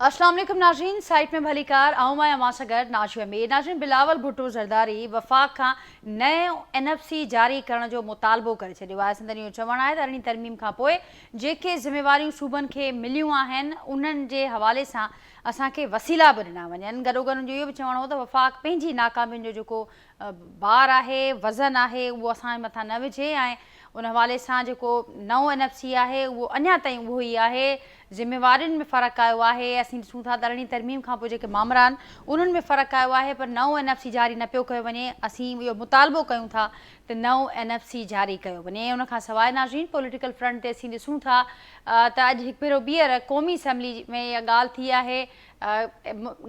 اسلام عليڪم ناظرين سائيٽ ۾ ڀليڪار آئون آهيان اوهان سان گڏ ناجيه امير ناظرين بلاول ڀٽو زرداري وفاق کان نئين اين ايف سي جاري ڪرڻ جو مطالبو ڪري ڇڏيو آهي سندن اهو چوڻ آهي ته ارڙهين ترميم کان پوء جيڪي ذميواريون صوبن کي مليون آهن انهن جي حوالي سان اسان کي وسيلا به ڏنا وڃن گڏوگڏ ان جو اهو به چوڻ هو ته وفاق پنهنجي ناڪامين جو جيڪو بار آهي، وزن آهي اهو اسان جي مٿان نه وجهي ۽ ان حوالي سان جيڪو نئون اين ايف سي آهي اهو اڃا تائين اهو ئي آهي، ذميوارين ۾ فرق آيو آهي، اسين ڏسون ٿا ته ارڙهين ترميم کان پوء جيڪي مامرا آهن انهن ۾ فرق آيو آهي پر نئون اين ايف سي جاري نه پيو ڪيو وڃي، اسين اهو مطالبو ڪيون ٿا ته نئون اين ايف سي جاري ڪيو وڃي. ان کان سواء ناظرين پوليٽيڪل فرنٽ تي اسين ڏسون ٿا ته اڄ هڪ ڀيرو ٻيهر قومي اسيمبلي ۾ اها ڳالهه ٿي آهي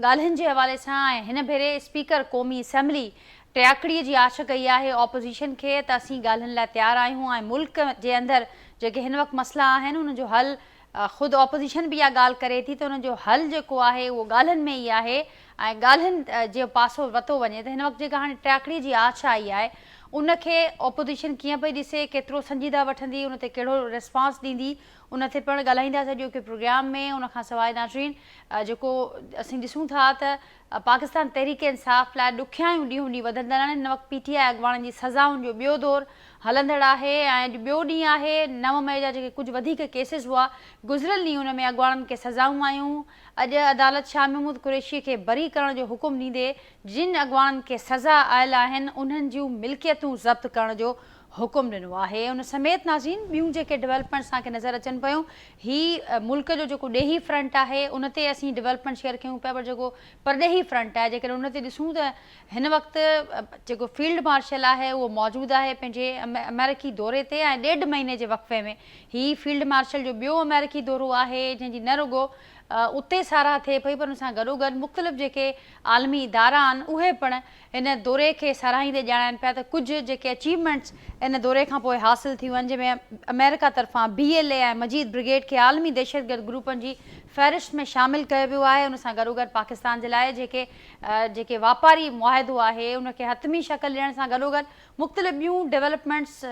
ڳالهين جي حوالي سان ۽ هن ڀيري اسپيڪر قومي اسيمبلي ٽياڪڙي جي آڇ ڪئي آهي اپوزيشن کي ته اسين ڳالهين لاء تيار آهيون ۽ ملڪ جي اندر جيڪي هن وقت مسئلا آهن انهن جو حل خود اپوزيشن به اها ڳالهه ڪري ٿي ته انهن جو حل جيڪو آهي اهو ڳالهين ۾ ئي آهي ۽ ڳالهين جو پاسو ورتو وڃي ته هن وقت جيڪا هاڻي ٽياڪڙي جي آڇ آئي آهي ان کي اپوزيشن ڪيئن پئي ڏسي ڪيترو سنجيده وٺندي ان تي ڪهڙو ريسپانس ڏيندي ان تي پڻ ڳالهائينداسين اڄوڪي پروگرام ۾ ان کان سواء ناظرين جيڪو اسين ڏسون ٿا ته پاڪستان تحريڪ انصاف لاء ڏکيائيون ڏينهون ڏينهن وڌندڙ آهن هن وقت پي ٽي آء اڳواڻن جي سزائن جو ٻيو دور هلندڙ آهي ۽ اڄ ٻيو ڏينهن آهي 9 مئي جا جيڪي ڪجهه وڌيڪ ڪيسز هئا گذريل ڏينهن ان ۾ اڳواڻن کي سزائون آيون اڄ عدالت شاهه محمود قريشي کي بري ڪرڻ جو حڪم ڏيندي جن اڳواڻن کي سزا آيل آهن انهن جون ملڪيتون ضبط ڪرڻ جو حڪم ڏنو آهي ان سميت ناظرين ٻيون جيڪي ڊولپمينٽس اسان کي نظر اچن پيون هي ملڪ جو جيڪو ڏيهي فرنٽ آهي ان تي اسين ڊولپمينٽ شيئر ڪيون پيا پر جيڪو پرڏيهي فرنٽ آهي جيڪڏهن ان تي ڏسون ته هن وقت جيڪو فيلڊ مارشل آهي اهو موجود آهي پنهنجي آمريڪي دوري تي ۽ ڏيڍ مهيني جي وقفي ۾ هي فيلڊ مارشل جو ٻيو آمريڪي دورو آهي جنهن جي نه رڳو اتي ساراهه ٿئي پئي پر ان سان گڏوگڏ مختلف جيڪي عالمي ادارا آهن اهي پڻ ان دوري کي ساراهيندي ڄاڻائين پيا ته ڪجهه جيڪي اچيومينٽس ان دوري کان پوء حاصل ٿيون آهن جنهن ۾ آمريڪا طرفان بي ايل اي ۽ مجيد برگيڊ کي عالمي دهشتگرد گروپن جي فهرست ۾ شامل ڪيو ويو آهي ان سان گڏوگڏ پاڪستان جي لاء جيڪي جيڪي واپاري معاهدو آهي ان کي حتمي شڪل ڏيڻ سان گڏوگڏ مختلف ٻيون ڊولپمينٽس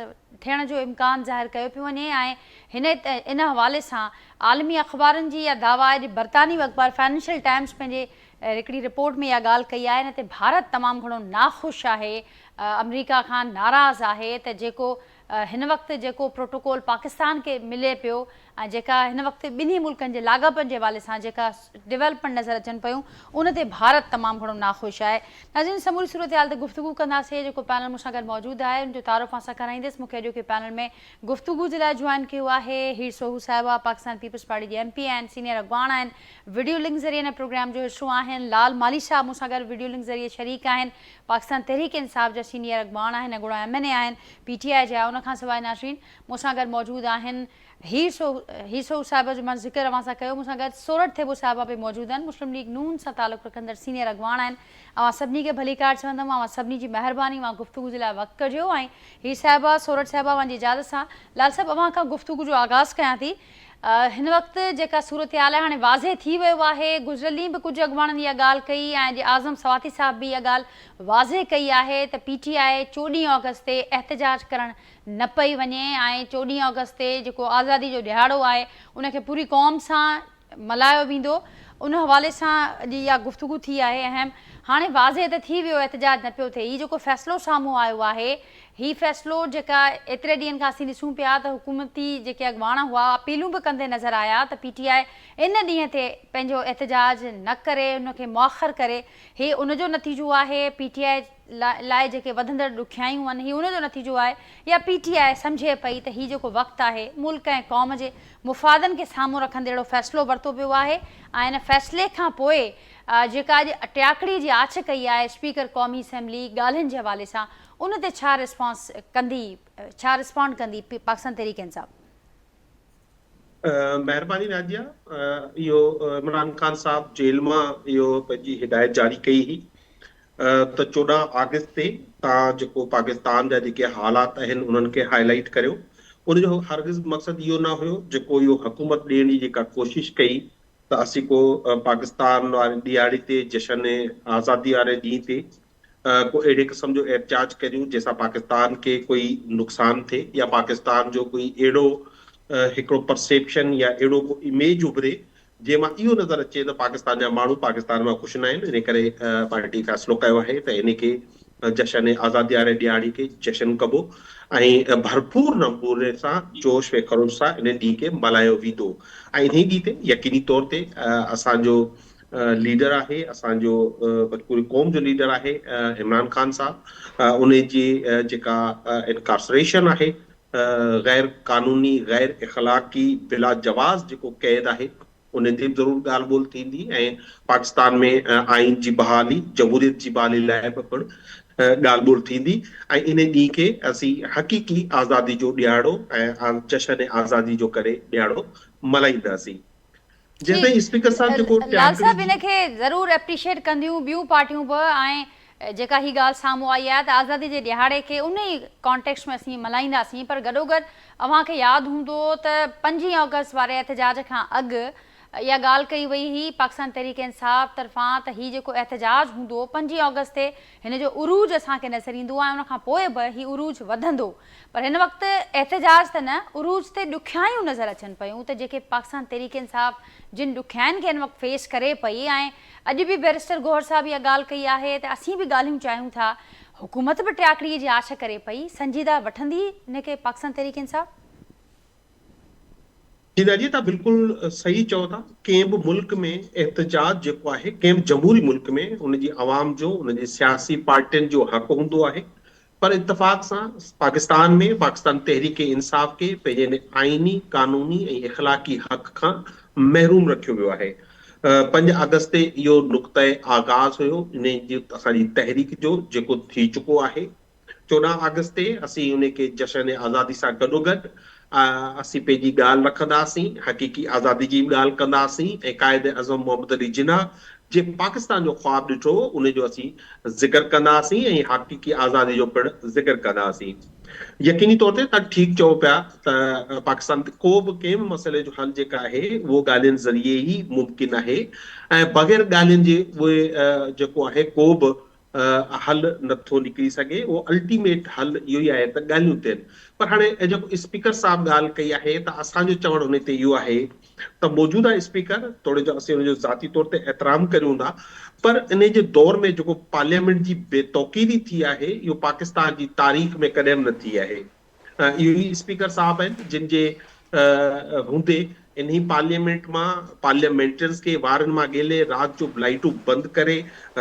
ٿيڻ جو امڪان ظاهر ڪيو پيو وڃي ۽ هن ان حوالي سان عالمي اخبارن جي اها دعويٰ آهي جو برطانوي اخبار فنانشل ٽائمز پنهنجي هڪڙي رپورٽ ۾ اها ڳالهه ڪئي آهي ان تي ڀارت تمام گهڻو ناخوش آهي آمريڪا کان ناراض آهي ته جيڪو هن وقت جيڪو پروٽوڪول پاڪستان کي ملي پيو ۽ جيڪا هن وقت ٻنهي ملڪن جي لاڳاپن جي حوالي سان جيڪا ڊولپمينٽ نظر اچن پيون ان تي ڀارت تمام گهڻو ناخوش آهي ناظرين سموري صورتحال تي گفتگو ڪنداسين جيڪو پينل مون سان گڏ موجود آهي ان جو تعارف اوهان سان ڪرائيندس مون کي اڄوڪي پينل ۾ گفتگو جي لاء جوائن ڪيو آهي هير سوهو صاحبه پاڪستان پيپلز پارٽي جي ايم پي آهن سينيئر اڳواڻ آهن وڊيو لنڪ ذريعي هن پروگرام جو حصو آهن. لال مالهي صاحب مون سان گڏ وڊيو لنڪ ذريعي شريڪ آهن. پاڪستان تحريڪ انصاف جا سينيئر اڳواڻ آهن، اڳوڻا ايم اين اي آهن، پي ٽي آء جا. ان کان سواء ناظرين مون سان گڏ موجود آهن هير سو صاحب جو مان ذڪر اوهان سان ڪيو. مون سان گڏ سورٺ ٿيٻو صاحبه به موجود آهن. مسلم ليگ نون سان تعلق رکندڙ سينيئر اڳواڻ آهن. اوهان سڀني کي ڀليڪار چوندم. اوهان سڀني جي مهرباني اوهان گفتگو جي لاء وقت ڪڍيو ۽ هير صاحبه، سورٺ صاحبه اوهان جي اجازت سان لال صاحب اوهان کان گفتگو جو آغاز ڪيان ٿي. هن وقت جيڪا صورتحال آهي هاڻي واضح ٿي ويو آهي، گذريل ڏينهن به ڪجهه اڳواڻن اها ڳالهه ڪئي ۽ اڄ اعظم سواتي صاحب به اها ڳالهه واضح ڪئي آهي ته پي ٽي آء 14 آگسٽ تي احتجاج ڪرڻ نه پئي وڃي ۽ 14 آگسٽ تي جيڪو آزادي جو ڏهاڙو آهي ان کي پوري قوم سان ملهايو ويندو ان حوالي سان اڄ اها گفتگو ٿي آهي اهم هاڻي واضح ته ٿي ويو احتجاج نه پيو ٿئي هي جيڪو فيصلو سامهون آيو آهي هي فيصلو جيڪا ايتري ڏينهن کان اسين ڏسون پيا ته حڪومتي جيڪي اڳواڻ هئا اپيلون به ڪندي نظر آيا ته پي ٽي آء ان ڏينهن تي پنهنجو احتجاج نه ڪري ان کي مؤخر ڪري هي ان جو نتيجو آهي پي ٽي آء لاء جيڪي وڌندڙ ڏکيائيون آهن هي ان جو نتيجو آهي يا پي ٽي آء سمجهي پئي ته هي جيڪو وقت آهي ملڪ ۽ قوم جي مفادن کي سامهون رکندي اهڙو فيصلو ورتو ويو آهي ۽ ان فيصلي کان پوء جيڪا اڄ ٽياڪڙي جي آڇ ڪئي آهي اسپيڪر قومي اسيمبلي ڳالهين جي حوالي سان ان تي ڇا رسپانس ڪندي ڇا رسپانڊ ڪندي پاڪستان تحريڪ انصاف؟ مهرباني ناديه اهو عمران خان صاحب جيل مان اهو پنهنجي هدايت جاري ڪئي هئي ته 14 آگسٽ تي تان جيڪو پاڪستان جا جيڪي حالات آهن انهن کي هائي لائيٽ ڪريو ان جو هرگز مقصد اهو نه هيو جيڪو اهو حڪومت ڏيڻ جي جيڪا ڪوشش ڪئي ته اسين ڪو پاڪستان واري ڏهاڙي تي جشن آزادي واري ڏينهن تي ڪو اهڙي قسم جو احتجاج ڪريون جنهن سان پاڪستان کي ڪوئي نقصان ٿئي يا پاڪستان جو ڪوئي اهڙو هڪڙو پرسيپشن يا اهڙو ڪو اميج اڀري جنهن مان اهو نظر اچي ته پاڪستان جا ماڻهو پاڪستان مان خوش ناهن ان ڪري پارٽي فيصلو ڪيو آهي ته ان کي جشن آزادي واري ڏهاڙي کي جشن ڪبو ۽ ڀرپور نموني سان جوش و خروش سان ان ڏينهن کي ملهايو ويندو ۽ انهي ڏينهن تي يقيني طور تي اسان جو ليڊر آهي اسان جو پوري قوم جو ليڊر آهي عمران خان صاحب ان جي جيڪا انڪارسريشن آهي غير قانوني غير اخلاقي بلا جواز جيڪو قيد آهي ان تي به ضرور ڳالهه ٻولهه ٿيندي ۽ پاڪستان ۾ آئين جي بحالي، جمهوريت جي بحالي لاء به پڻ ڳالهه ٻولهه ٿيندي ۽ ان ڏينهن کي اسين حقيقي آزادي جو ڏهاڙو ۽ جشن آزادي جو ڪري ڏهاڙو ملهائينداسين. جيستائين اسپيڪر صاحب جيڪو لال ٽياڪڙي صاحب جي. ان کي ضرور اپريشيٽ ڪنديون ٻيون پارٽيون به ۽ جيڪا هي ڳالهه سامهون آئي آهي ته آزادي جي ڏهاڙي کي ان ئي ڪانٽيڪسٽ ۾ اسين ملهائينداسين پر گڏوگڏ اوهان کي ياد هوندو ته پنجين آگسٽ واري احتجاج کان اڳ اها ڳالهه ڪئي وئي هئي پاڪستان تحريڪ انصاف طرفان ته هي جيڪو احتجاج هوندو پنجين آگسٽ تي هن جو عروج اسان کي نظر ايندو ۽ ان کان پوء به هي عروج وڌندو پر هن وقت احتجاج ته نه عروج تي ڏکيائيون نظر اچن پيون ته جيڪي پاڪستان تحريڪ انصاف جن ڏکيائين کي هن وقت فيس ڪري پئي ۽ اڄ به بئريسٽر گوهر صاحب اها ڳالهه ڪئي آهي ته اسين به ڳالهيون چاهيون ٿا، حڪومت به ٽياڪڙي جي آڇ ڪري پئي، سنجيده وٺندي ان کي پاڪستان تحريڪ انصاف؟ جي ناجي توهان بلڪل صحيح چئو ٿا، ڪنهن به ملڪ ۾ احتجاج جيڪو آهي ڪنهن به جمهوري ملڪ ۾ ان جي عوام جو ان جي سياسي پارٽين جو حق هوندو آهي پر اتفاق سان پاڪستان ۾ پاڪستان تحريڪ انصاف کي پنهنجي ان آئيني، قانوني ۽ اخلاقي حق کان محروم رکيو ويو آهي. پنج آگسٽ تي اهو نقطه آغاز هيو انهي جي اسان جي تحريڪ جو جيڪو ٿي چڪو آهي. 14 آگسٽ تي اسين انهي کي جشن آزادي سان گڏوگڏ اسين پنهنجي ڳالهه رکنداسين، حقيقي آزادي جي به ڳالهه ڪنداسين ۽ قائد اعظم محمد علي جناح جنهن پاڪستان جو خواب ڏٺو هو ان جو اسين ذڪر ڪنداسين ۽ حقيقي آزادي جو پڻ ذڪر ڪنداسين. يقيني طور تي توهان ٺيڪ چئو پيا ته پاڪستان تي ڪو به ڪنهن به مسئلي جو حل جيڪا آهي اهو ڳالهين ذريعي ئي ممڪن آهي ۽ بغير ڳالهين جي اهي جيڪو آهي ڪو به حل نه ٿو نڪري سگهي اهو الٽيميٽ حل اهو ئي آهي ته ڳالهيون ٿين پر هاڻي جيڪو اسپيڪر صاحب ڳالهه ڪئي آهي ته اسان جو چوڻ ان تي اهو آهي ته موجوده اسپيڪر توڙي جو اسين ان جو ذاتي طور تي احترام ڪريون ٿا پر ان جي دور ۾ جيڪو پارليامينٽ جي بي توقيري ٿي آهي اهو پاڪستان جي تاريخ ۾ ڪڏهن به نه ٿي آهي اهو ئي اسپيڪر صاحب آهن جن جي هوندي انهي پارليامينٽ مان پارليامينٽرز کي وارن مان ڳيلي رات جو لائيٽون بند ڪري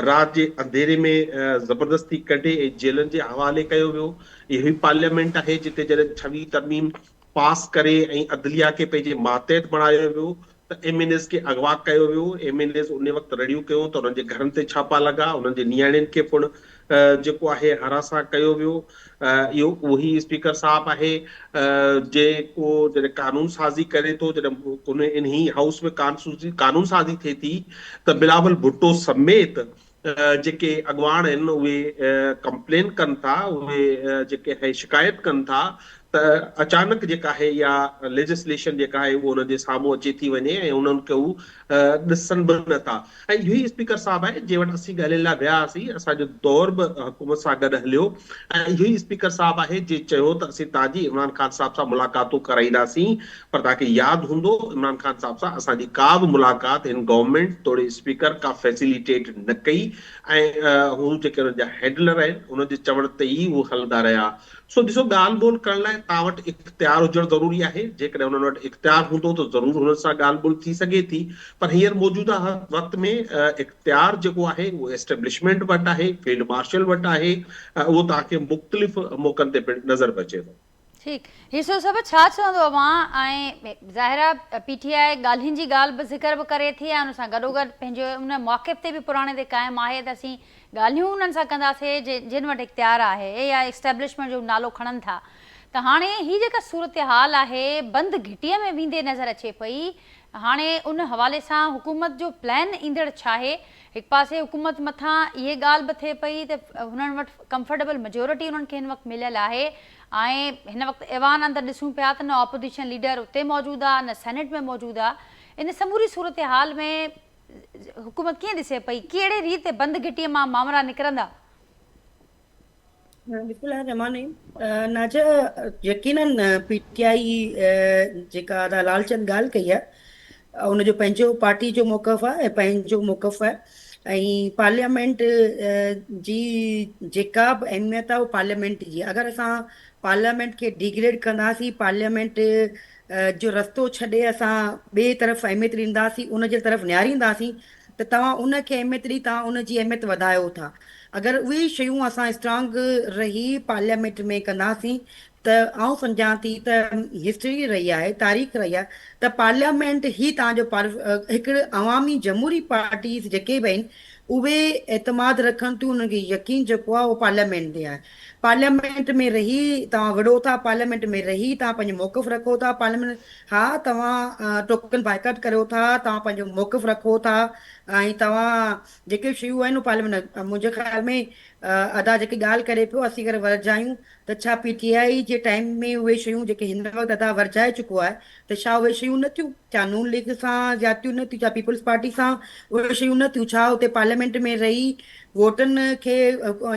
رات جي انڌيري ۾ زبردستي ڪڍي ۽ جيلن جي حوالي ڪيو ويو. اهو ئي پارليامينٽ آهي جتي جڏهن 26 ترميم پاس ڪري ۽ عدليه کي پنهنجي ماتحت بڻايو ويو ته ايم اين ايز کي اغوا ڪيو ويو، ايم اين ايز ان وقت رڙيون ڪيون ته انهن جي گهرن تي ڇاپا لڳا، انهن جي نياڻين کي پڻ جيڪو آهي هراسان ڪيو ويو، اهو اهو ئي اسپيڪر صاحب آهي جيڪو جڏهن قانون سازي ڪري ٿو، جڏهن انهي هائوس ۾ قانون سازي ٿئي ٿي ته بلاول ڀٽو سميت جيڪي اڳواڻ آهن اهي ڪمپلين ڪن ٿا، اهي جيڪي آهي شڪايت ڪن ٿا ته اچانڪ جيڪا آهي اها ليجسليشن جيڪا آهي اهو انهن جي سامهون اچي ٿي وڃي ۽ انهن کي هو ڏسن به نه ٿا ۽ اهو ئي اسپيڪر صاحب آهي جنهن وٽ اسين ڳالهين لاء ويا هئاسين، اسان جو دور به حڪومت سان گڏ هليو ۽ اهو ئي اسپيڪر صاحب آهي جنهن چيو ته اسين توهان جي عمران خان صاحب سان ملاقاتون ڪرائينداسين پر توهان کي ياد هوندو عمران خان صاحب سان اسان جي ڪا به ملاقات هن گورنمينٽ توڙي اسپيڪر ڪا فيسليٽيٽ نه ڪئي ۽ هو جيڪي انهن جا هينڊلر آهن انهن جي چوڻ تي ئي هو هلندا رهيا. سو ڏسو ڳالهه ٻولهه ڪرڻ لاء توهان وٽ اختيار هجڻ ضروري آهي جيڪڏهن انهن وٽ اختيار هوندو ته ضرور هنن سان ڳالهه ٻولهه ٿي سگهي ٿي پر هينئر موجوده وقت ۾ اختيار جيڪو آهي اهو اسٽيبلشمينٽ وٽ آهي فيلڊ مارشل وٽ آهي اهو توهان کي مختلف موقعن تي پڻ نظر به اچي ٿو. ٺيڪ هي سو سڀ ڇا چوندو اوهان ۽ ظاهر آ پي ٽي آء ڳالهين جي ڳالهه به ذڪر به ڪري ٿي ۽ ان سان گڏوگڏ پنهنجو ان موقف تي به پراڻي تي قائم آهي ته اسين ڳالهيون انهن سان ڪنداسي جن وٽ اختيار آهي يا اسٽيبلشمينٽ جو نالو کڻن ٿا ته هاڻي هي جيڪا صورتحال آهي بند گهٽي ۾ ويندي نظر اچي پئي هاڻي ان حوالي سان حڪومت جو پلان ايندڙ ڇاهي هڪ پاسي حڪومت مٿان اهي ڳالهه به ٿئي پئي ته هنن وٽ ڪمفرٽيبل ميجورٽي انهن کي هن وقت مليل آهي ۽ هن وقت ايوان اندر ڏسون پيا ته نه اپوزيشن ليڊر اتي موجود آ نه سينيٽ ۾ موجود آ ان سموري صورتحال ۾ حڪومت ڪيئن ڏسي پئي ڪهڙي ريت بند گهٽي مان مامرا نڪرندا؟ بلڪل رحمان ناجه يقينن پي ٽي آئي جيڪا ادا لال چند ڳالهه ڪئي آهي ان جو پنهنجو پارٽي جو موقف آهي ۽ پنهنجو موقف آهي ۽ پارليامينٽ جي جيڪا به اهميت آهي اها پارليامينٽ جي اگر اسان پارليامينٽ کي ڊيگريڊ ڪنداسين پارليامينٽ جو رستو ڇڏي اسان ٻئي طرف اهميت ڏينداسين ان جي طرف نهارينداسين ته توهان ان کي اهميت ڏئي توهان ان جي اهميت وڌايو ٿا اگر اهي شيون اسان اسٽرانگ رهي پارليامينٽ ۾ ڪنداسين ته آئون سمجهان ٿي ته هسٽري رهي آهي تاريخ رهي آهي ته پارليامينٽ هي توهان جو هڪ عوامي جمهوري پارٽيز جيڪي به آهن اهي اعتماد رکن ٿيون انهن کي يقين جيڪو آهي اهو پارليامينٽ تي آهي پارليامينٽ ۾ رهي توهان وڙهو ٿا پارليامينٽ ۾ رهي توهان پنهنجو موقف رکو ٿا پارليامينٽ ها توهان ٽوڪن بائيڪاٽ ڪريو ٿا توهان پنهنجو موقف رکو ٿا ۽ توهان جيڪي شيون آهن پارليامينٽ منهنجي خيال ۾ ادا جيڪي ڳالهه ڪري پيو اسين اگر ورجايون ته ڇا پي ٽي آء جي ٽائيم ۾ اهي شيون جيڪي هن وقت ادا ورجائي چڪو آهي ته ڇا اهي شيون نه ٿيون؟ ڇا نون ليگ سان زيادتيون نه ٿيون؟ ڇا پيپلز پارٽي سان اهي شيون نه ٿيون؟ ڇا اتي پارليامينٽ ۾ رهي ووٽن کي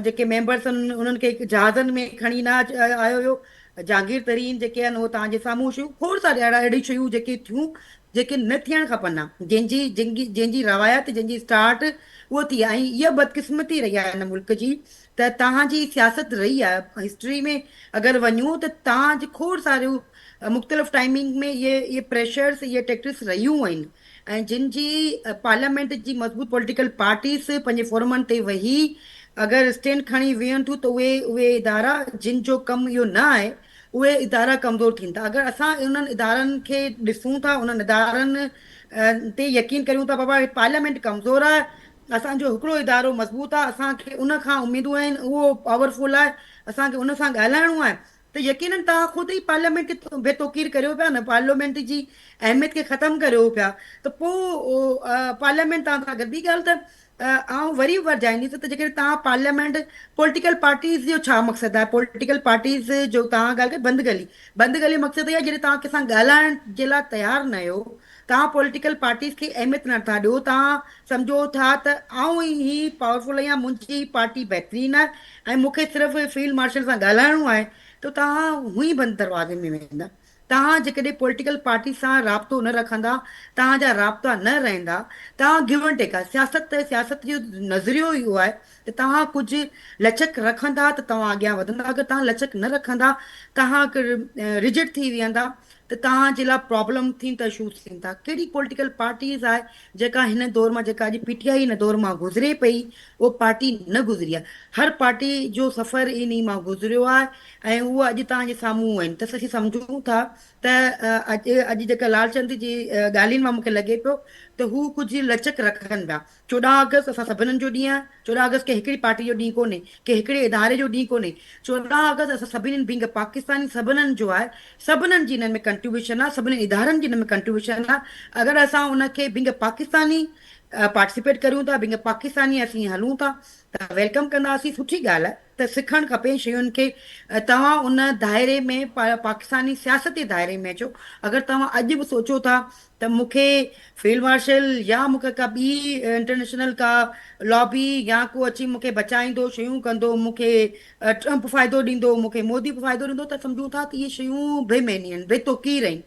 جيڪي ميمبرس آهن انهن کي جهازن ۾ کڻي نه آيو ويو؟ جهانگير ترين جيڪي آهن اهي توهان جي سامهون شيون کوڙ ساري اهڙا اهڙيون شيون جيڪي ٿيون جيڪي نه ٿيڻ کپن ها جنهن جي جنهن جي روايت جنهن جي اسٽارٽ اهو ٿي آهي ۽ اها بدقسمتي رهي آهي هن ملڪ جي ته توهان جي سياست رهي آهي هسٽري ۾ اگر وڃون ته توهان جي کوڙ ساريون مختلف ٽائمنگ ۾ اهي اهي پريشرس اهي ٽيڪٽس رهيون آهن ۽ جن جي پارليامينٽ جي مضبوط پوليٽيڪل پارٽيز پنهنجي فورمن تي ويهي اگر اسٽينڊ کڻي ويهن ٿيون ته اهي اهي ادارا جن جو ڪم اهو نه آهي اهي ادارا ڪمزور ٿين ٿا اگر اسان انهن ادارن کي ڏسون ٿا انهن ادارن تي يقين ڪريون ٿا بابا پارليامينٽ ڪمزور آهي اسان جو هڪڙو ادارو مضبوط آهي، اسان کي ان کان اميدون آهن، اهو پاور فل آهي، اسان کي ان سان ڳالهائڻو آهي ته يقينن توهان خود ئي پارليامينٽ کي بي توقير ڪريو پيا نه پارليامينٽ جي اهميت کي ختم ڪريو پيا ته پوء پارليامينٽ توهان سان گڏ ٻي ڳالهه ته آئون وري ورجائينديس ته جيڪڏهن توهان پارليامينٽ پوليٽيڪل پارٽيز جو ڇا مقصد آهي پوليٽيڪل پارٽيز جو توهان ڳالهه ڪئي بند گلي بند گلي مقصد اهو آهي جڏهن توهان ڪنهن سان ڳالهائڻ جي لاء تيار نه آهيو توهان پوليٽيڪل پارٽيز کي اهميت نه ٿا ڏيو، توهان سمجهو ٿا ته آئون ئي هي پاورفل آهيان، منهنجي ئي پارٽي بهترين آهي ۽ مون کي صرف فيلڊ مارشل سان ڳالهائڻو آهي ته توهان هونئن ئي بند دروازي ۾ ويندا. توهان جيڪڏهن پوليٽيڪل پارٽي سان رابطو نه رکندا، توهان جا رابطا نه رهندا، توهان گيو اينڊ ٽيڪ آهي، سياست ته سياست جو نظريو ئي اهو آهي ته توهان ڪجهه لچڪ رکندا ته توهان اڳيان وڌندا، اگر توهان لچڪ نه رکندا، توهان رجڊ ٿي ويهندا ته توهان جي لاء پرابلم ٿين ٿا اشوز ٿين ٿا ڪهڙي پوليٽيڪل پارٽيز آهي جيڪا هن دور مان جيڪا اڄ پي ٽي آء هن دور مان گذري پئي اهو پارٽي نه گذري آهي هر پارٽي جو سفر انهي مان گذريو آهي ۽ اهو اڄ توهان جي سامهون آهن ته اسين سمجهون ٿا ته اڄ اڄ جيڪا لال چند جي ڳالهين مان مونکي لڳي پيو ته هو ڪجهه لچڪ رکن پيا 14 آگسٽ اسان سڀنن جو ڏينهن آهي، 14 آگسٽ ڪنهن هڪڙي پارٽي جو ڏينهن ڪونهي، ڪنهن هڪڙي اداري جو ڏينهن ڪونهي، 14 آگسٽ اسان سڀني بينگ پاڪستاني سڀنن جو آهي، سڀنن جي انهن ۾ ڪنٽريبيوشن آهي، سڀني ادارن جي ان ۾ ڪنٽريبيوشن آهي، اگر اسان ان کي بينگ پاڪستاني پارٽيسپيٽ ڪريون ٿا، بينگ پاڪستاني اسين هلون ٿا ته welcome ڪنداسين، سٺي ڳالهه آهي ته سکڻ کپي شين کي، توهان ان دائري ۾ پاڪستاني سياست جي دائري ۾ اچو، اگر توهان اڄ به سوچو ٿا ته مون کي فيلڊ مارشل يا مون کي ڪا ٻي انٽرنيشنل ڪا لابي يا ڪو اچي مون کي بچائيندو شيون ڪندو مون کي ٽرمپ فائدو ڏيندو مون کي مودي به فائدو ڏيندو ته سمجهون ٿا ته اهي شيون بي معني آهن بي توقير آهن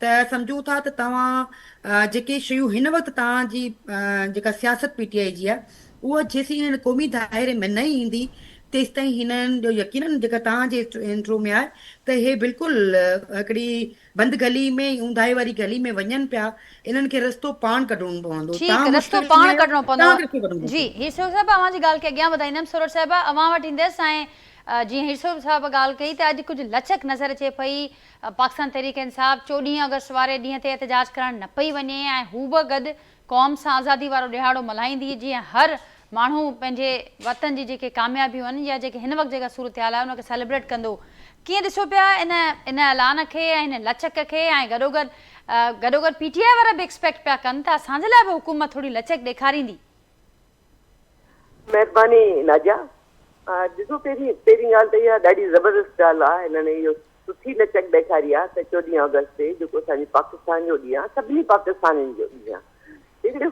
ته سمجهون ٿا ته توهان جيڪي شيون هن وقت توهان جي جيڪا سياست پي ٽي آء جي آهي اها جيسين هن قومي دائري ۾ نه ايندي تيستائين هنن جو يقينن جيڪا توهان جي انٽرو ۾ آهي ته هي بلڪل هڪڙي بند گلي ۾ اونداهي واري گلي ۾ وڃن پيا انهن کي رستو پاڻ ڪڍڻو پوندو ٺيڪ تان رستو مشڪل پاڻ ۾ آهيو ڪڍڻو تان پوندو کي رستو ڪڍڻو جي پوندو. هيرسو صاحب اوهان جي ڳالهه کي اڳيان وڌائيندم سورٺ صاحب اوهان وٽ ايندس ۽ جيئن هيرسو صاحب ڳالهه ڪئي ته اڄ ڪجهه لچڪ نظر اچي پئي پاڪستان تحريڪ انصاف چوڏهين آگسٽ واري ڏينهن تي احتجاج ڪرڻ نه پئي وڃي ۽ هو به گڏ قوم سان آزادي وارو ڏهاڙو ملهائيندي جيئن هر ماڻهو پنهنجي وطن جي جيڪي ڪاميابيون آهن يا جيڪي هن وقت جيڪا صورتحال آهي ان کي سيليبريٽ ڪندو ڪيئن ڏسو پيا ان ان اعلان کي ۽ ان لچڪ کي ۽ گڏوگڏ گڏوگڏ پي ٽي آء وارا به ايڪسپيڪٽ پيا ڪن ته اسان جي لاء به حڪومت ٿوري لچڪ ڏيکاريندي. مهرباني ناجيا ڏسو پهرين پهرين ڳالهه ته اها ڏاڍي زبردست ڳالهه آهي هنن اهو سٺي لچڪ ڏيکاري آهي ته چوڏهين آگسٽ تي جيڪو اسان جي پاڪستان جو ڏينهن آهي سڀني پاڪستانين جو ڏينهن آهي هڪڙي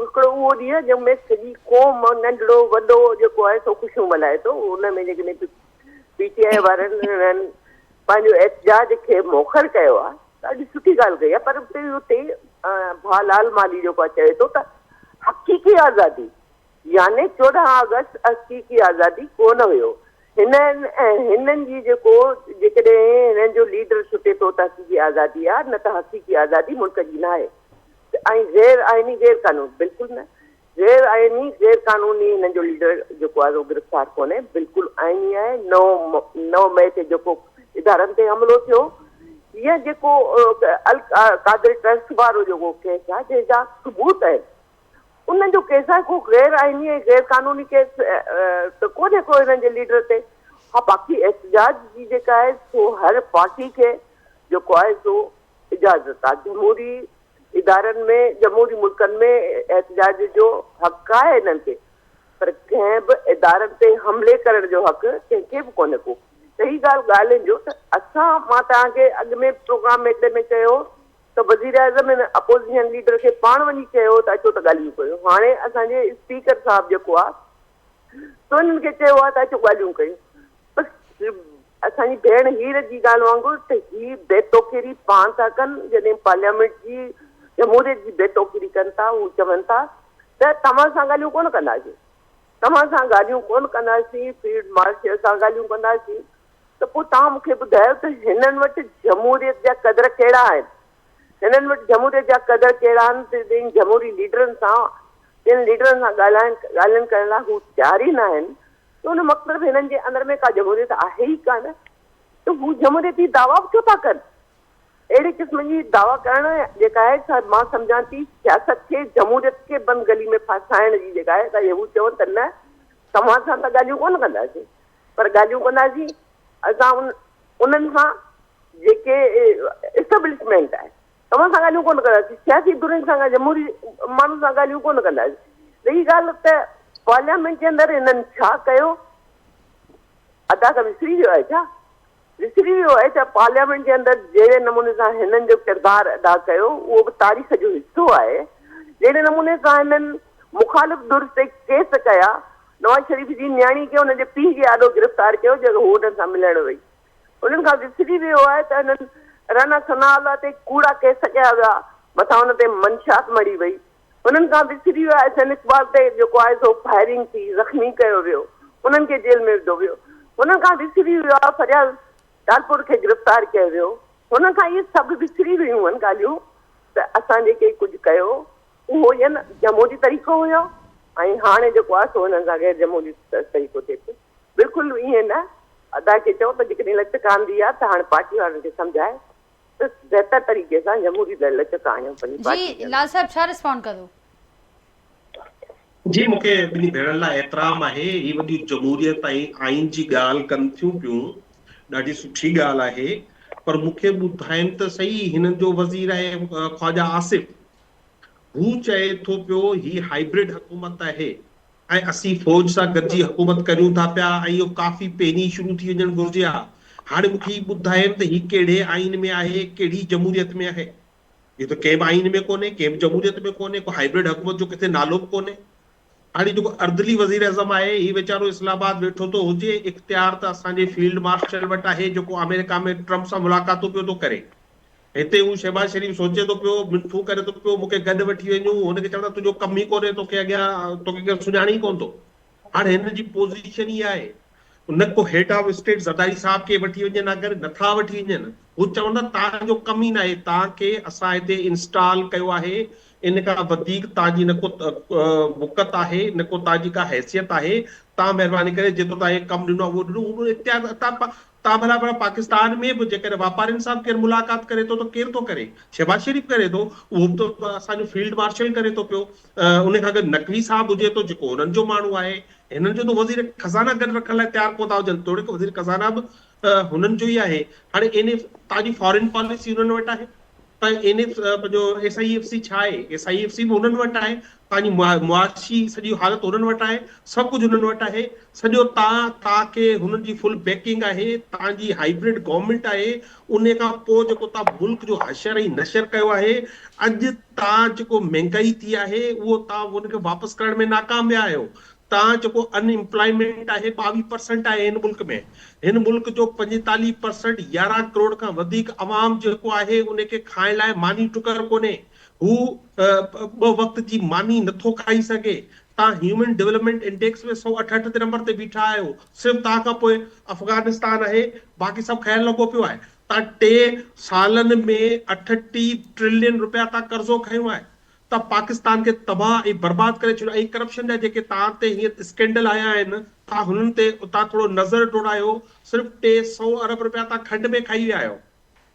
هڪڙو اهو ڏينهن آهي جنهن ۾ سڄي قوم ننڍڙو وڏو جيڪو آهي سو خوشيون ملهائي ٿو ان ۾ جيڪڏهن پي ٽي آء وارن انهن پنهنجو احتجاج کي موخر ڪيو آهي ڏاڍي سٺي ڳالهه ڪئي آهي پر اتي ڀاء لال مالهي جيڪو آهي چوي ٿو ته حقيقي آزادي يعني 14 آگسٽ حقيقي آزادي ڪونه هيو. هنن هنن جي جيڪو جيڪڏهن هنن جو ليڊر ڇٽي ٿو ته حقيقي آزادي آهي نه ته حقيقي آزادي ملڪ جي ناهي ۽ غير آئيني غير قانون بلڪل نه غير آئيني غير قانوني هنن جو ليڊر جيڪو آهي سو گرفتار ڪونهي بلڪل آئيني آهي نو مئي تي جيڪو ادارن تي حملو ٿيو يا جيڪو القادر ٽرسٽ وارو جيڪو ڪيس آهي جنهن جا ثبوت آهن انهن جو ڪيس آهي ڪو غير آئيني ۽ غير قانوني ڪيس ته ڪونهي ڪو هنن جي ليڊر تي ها باقي احتجاج جي جيڪا آهي سو هر پارٽي کي جيڪو آهي سو اجازت آهي جمهوري ادارن ۾ جمهوري ملڪن ۾ احتجاج جو حق آهي هنن کي پر ڪنهن به ادارن تي حملي ڪرڻ جو حق ڪنهن کي به ڪونهي ڪو. رهي ڳالهه ڳالهين جو ته اسان مان توهان کي اڳ ۾ پروگرام ۾ هڪڙي ۾ چيو ته وزيراعظم هن اپوزيشن ليڊر کي پاڻ وڃي چيو ته اچو ته ڳالهيون ڪيون هاڻي اسان جي اسپيڪر صاحب جيڪو آهي سو هنن کي چيو آهي ته اچو ڳالهيون ڪيون بس اسان جي ڀيڻ هير جي ڳالهه وانگر ته هي بي توقيري پاڻ ٿا ڪن، جڏهن پارليامينٽ جي جمهوريت جي بي توقيري ڪن ٿا، هو چون ٿا ته توهان سان ڳالهيون ڪونه ڪنداسين، توهان سان ڳالهيون ڪونه ڪنداسين، فيلڊ مارشل سان ڳالهيون ڪنداسين ته پوء توهان مون کي ٻڌايو ته هنن وٽ جمهوريت جا قدر ڪهڙا آهن؟ هنن وٽ جمهوريت جا قدر ڪهڙا آهن ته جن جمهوري ليڊرن سان جن ليڊرن سان ڳالهائڻ ڳالهين ڪرڻ لاء هو تيار ئي ناهن ته ان مطلب هنن جي اندر ۾ ڪا جمهوريت آهي ئي ڪانه ته هو جمهوريت جي دعويٰ به ڇو ٿا ڪن؟ اهڙي قسم جي دعويٰ ڪرڻ جيڪا آهي سا مان سمجهان ٿي سياست کي جمهوريت کي بند گلي ۾ ڦاسائڻ جي جيڪا آهي سا هو چون ته نه توهان سان ته ڳالهيون ڪونه ڪنداسين پر ڳالهيون ڪنداسين اسان انهن سان جيڪي اسٽيبلشمينٽ آهي. توهان سان ڳالهيون ڪونه ڪنداسين، سياسي ڌرين سان جمهوري ماڻهن سان ڳالهيون ڪونه ڪنداسين. رهي ڳالهه ته پارليامينٽ جي اندر هنن ڇا ڪيو، ادا کان وسري ويو آهي ڇا؟ وسري ويو آهي ته پارليامينٽ جي اندر جهڙي نموني سان هنن جو ڪردار ادا ڪيو اهو به تاريخ جو حصو آهي، جهڙي نموني سان هنن مخالف ڌر تي ڪيس ڪيا، نواز شريف جي نياڻي کي ان جي پيء جي آڏو گرفتار ڪيو جيڪو هو انهن سان ملڻ وئي. انهن کان وسري ويو آهي ته هنن رانا ثناء الله تي ڪوڙا ڪيس ڪيا ويا، مٿان ان تي منشيات مڙهي وئي. انهن کان وسري ويو آهي احسن اقبال تي جيڪو آهي سو فائرنگ ٿي، زخمي ڪيو ويو، انهن کي جيل ۾ وڌو ويو. انهن کان وسري ويو آهي فريال ٽالپور کي گرفتار ڪيو ويو. انهن کان اهي سڀ وسري ويون آهن ڳالهيون ته اسان جيڪي ڪجهه ڪيو اهو ڄڻ جمهوري طريقو هيو ۽ هاڻي جيڪو آهي سو انهن سان غير جمهوري طريقو ٿئي پيو. بلڪل ائين نه ادا کي چئو ته جيڪڏهن لچڪ آندي آ ته هاڻي پارٽي وارن کي سمجهائي ته بهتر طريقي سان جمهوري لچڪ آڻيو پنهنجي پارٽي جي جي اندر. لال صاحب ڇا رسپونڊ ڪندو. جي مون کي ٻنهي ڀيڻن لاء احترام آهي هي وڏي جمهوريت ۽ آئين جي ڳالهه ڪن ٿيون پيون ڏاڍي سٺي ڳالهه آهي پر مون کي ٻڌائين ته سهي هنن جو وزير آهي خواجه آصف هو چئي ٿو پيو هي هائبرڊ حڪومت آهي ۽ اسين فوج سان گڏجي حڪومت ڪريون ٿا پيا ۽ اهو ڪافي پهرين ئي شروع ٿي وڃڻ گهرجي ها. هاڻي مون کي هي ٻڌائين ته هي ڪهڙي آئين ۾ آهي، ڪهڙي جمهوريت ۾ آهي؟ اهو ته ڪنهن به آئين ۾ ڪونهي، ڪنهن به جمهوريت ۾ ڪونهي، ڪو هائبرڊ حڪومت جو ڪٿي نالو به ڪونهي. هاڻي جيڪو اردلي وزيراعظم آهي، هي ويچارو اسلام آباد ويٺو ٿو هجي، اختيار ته اسان جي فيلڊ مارشل وٽ آهي، جيڪو آمريڪا ۾ ٽرمپ سان ملاقاتون پيو ٿو ڪري. هتي هو شهباز شريف سوچي ٿو پيو، منٿون ڪري ٿو پيو، مون کي گڏ وٺي وڃو، هن کي چوندا تنهنجو ڪم ئي ڪونهي، توکي اڳيان توکي ڪير سڃاڻي ئي ڪونه ٿو. هاڻي هن جي پوزيشن اها آهي، نه ڪو هيڊ آف اسٽيٽ زرداري صاحب کي وٺي وڃن اگر نٿا وٺي وڃن، هو چوندا توهان جو ڪم ئي ناهي، توهان کي اسان هتي انسٽال ڪيو آهي، ان کان وڌيڪ توهان جي نه ڪو وقعت آهي، نه ڪو توهان جي ڪا حيثيت آهي، توهان مهرباني ڪري جيترو توهان کي ڪم ڏنو آهي اهو ڏنو، هو اختيار توهان تان ڀلا ڀلا پاڪستان ۾ به جيڪڏهن واپارين سان به ڪير ملاقات ڪري ٿو ته ڪير ٿو ڪري؟ شهباز شريف ڪري ٿو، اهو به ته اسان جو فيلڊ مارشل ڪري ٿو پيو. ان کان اڳ نقوي صاحب هجي ٿو جيڪو هنن جو ماڻهو آهي. هنن جو ته وزير خزانه گڏ رکڻ لاء تيار ڪونه ٿا هجن، توڙي ڪه وزير خزانه به هنن جو ئي آهي. هاڻي اين ايف تان جي فارين پاليسي هنن وٽ آهي. تان اين ايف پنهنجو ايس I F C ڇا آهي؟ ايس I F C به هنن وٽ آهي. تان جي معاشي سڄي حالت هنن وٽ آهي. سڀ ڪجهه هنن وٽ آهي. سڄو تان تان کي هنن جي فل بيڪنگ آهي. تان جي هائبرڊ گورنمينٽ آهي. انهي کان پوء جيڪو تان ملڪ جو حشر ۽ نشر ڪيو آهي. اڄ تان جيڪو مهنگائي ٿي آهي اهو تان ان کي واپس ڪرڻ ۾ ناڪام ويا آهيو. تان جيڪو ان امپلائمينٽ آهي 22 پرسنٽ آهي هن ملڪ ۾ هن ملڪ جو 45 پرسنٽ 11 ڪروڙ کان وڌيڪ عوام جيڪو آهي ان کي کائڻ لاء ماني ٽڪر ڪونهي هو ٻه وقت جي ماني نٿو کائي سگهي. توهان هيومن ڊولپمينٽ انڊيڪس ۾ 168 تي نمبر تي بيٺا آهيو. صرف توهان کان پوء افغانستان آهي، باقي سڀ خير لڳو پيو آهي. توهان ٽي سالن ۾ 38 ٽرلين رپيا توهان قرضو کنيو آهي. توهان پاڪستان کي تباهه ۽ برباد ڪري ڇڏيو ۽ ڪرپشن جا جيڪي توهان تي هينئر اسڪينڊل آيا آهن، توهان هنن تي توهان ٿورو نظر ڊوڙايو، صرف 300 ارب رپيا توهان کنڊ ۾ کائي ويا آهيو.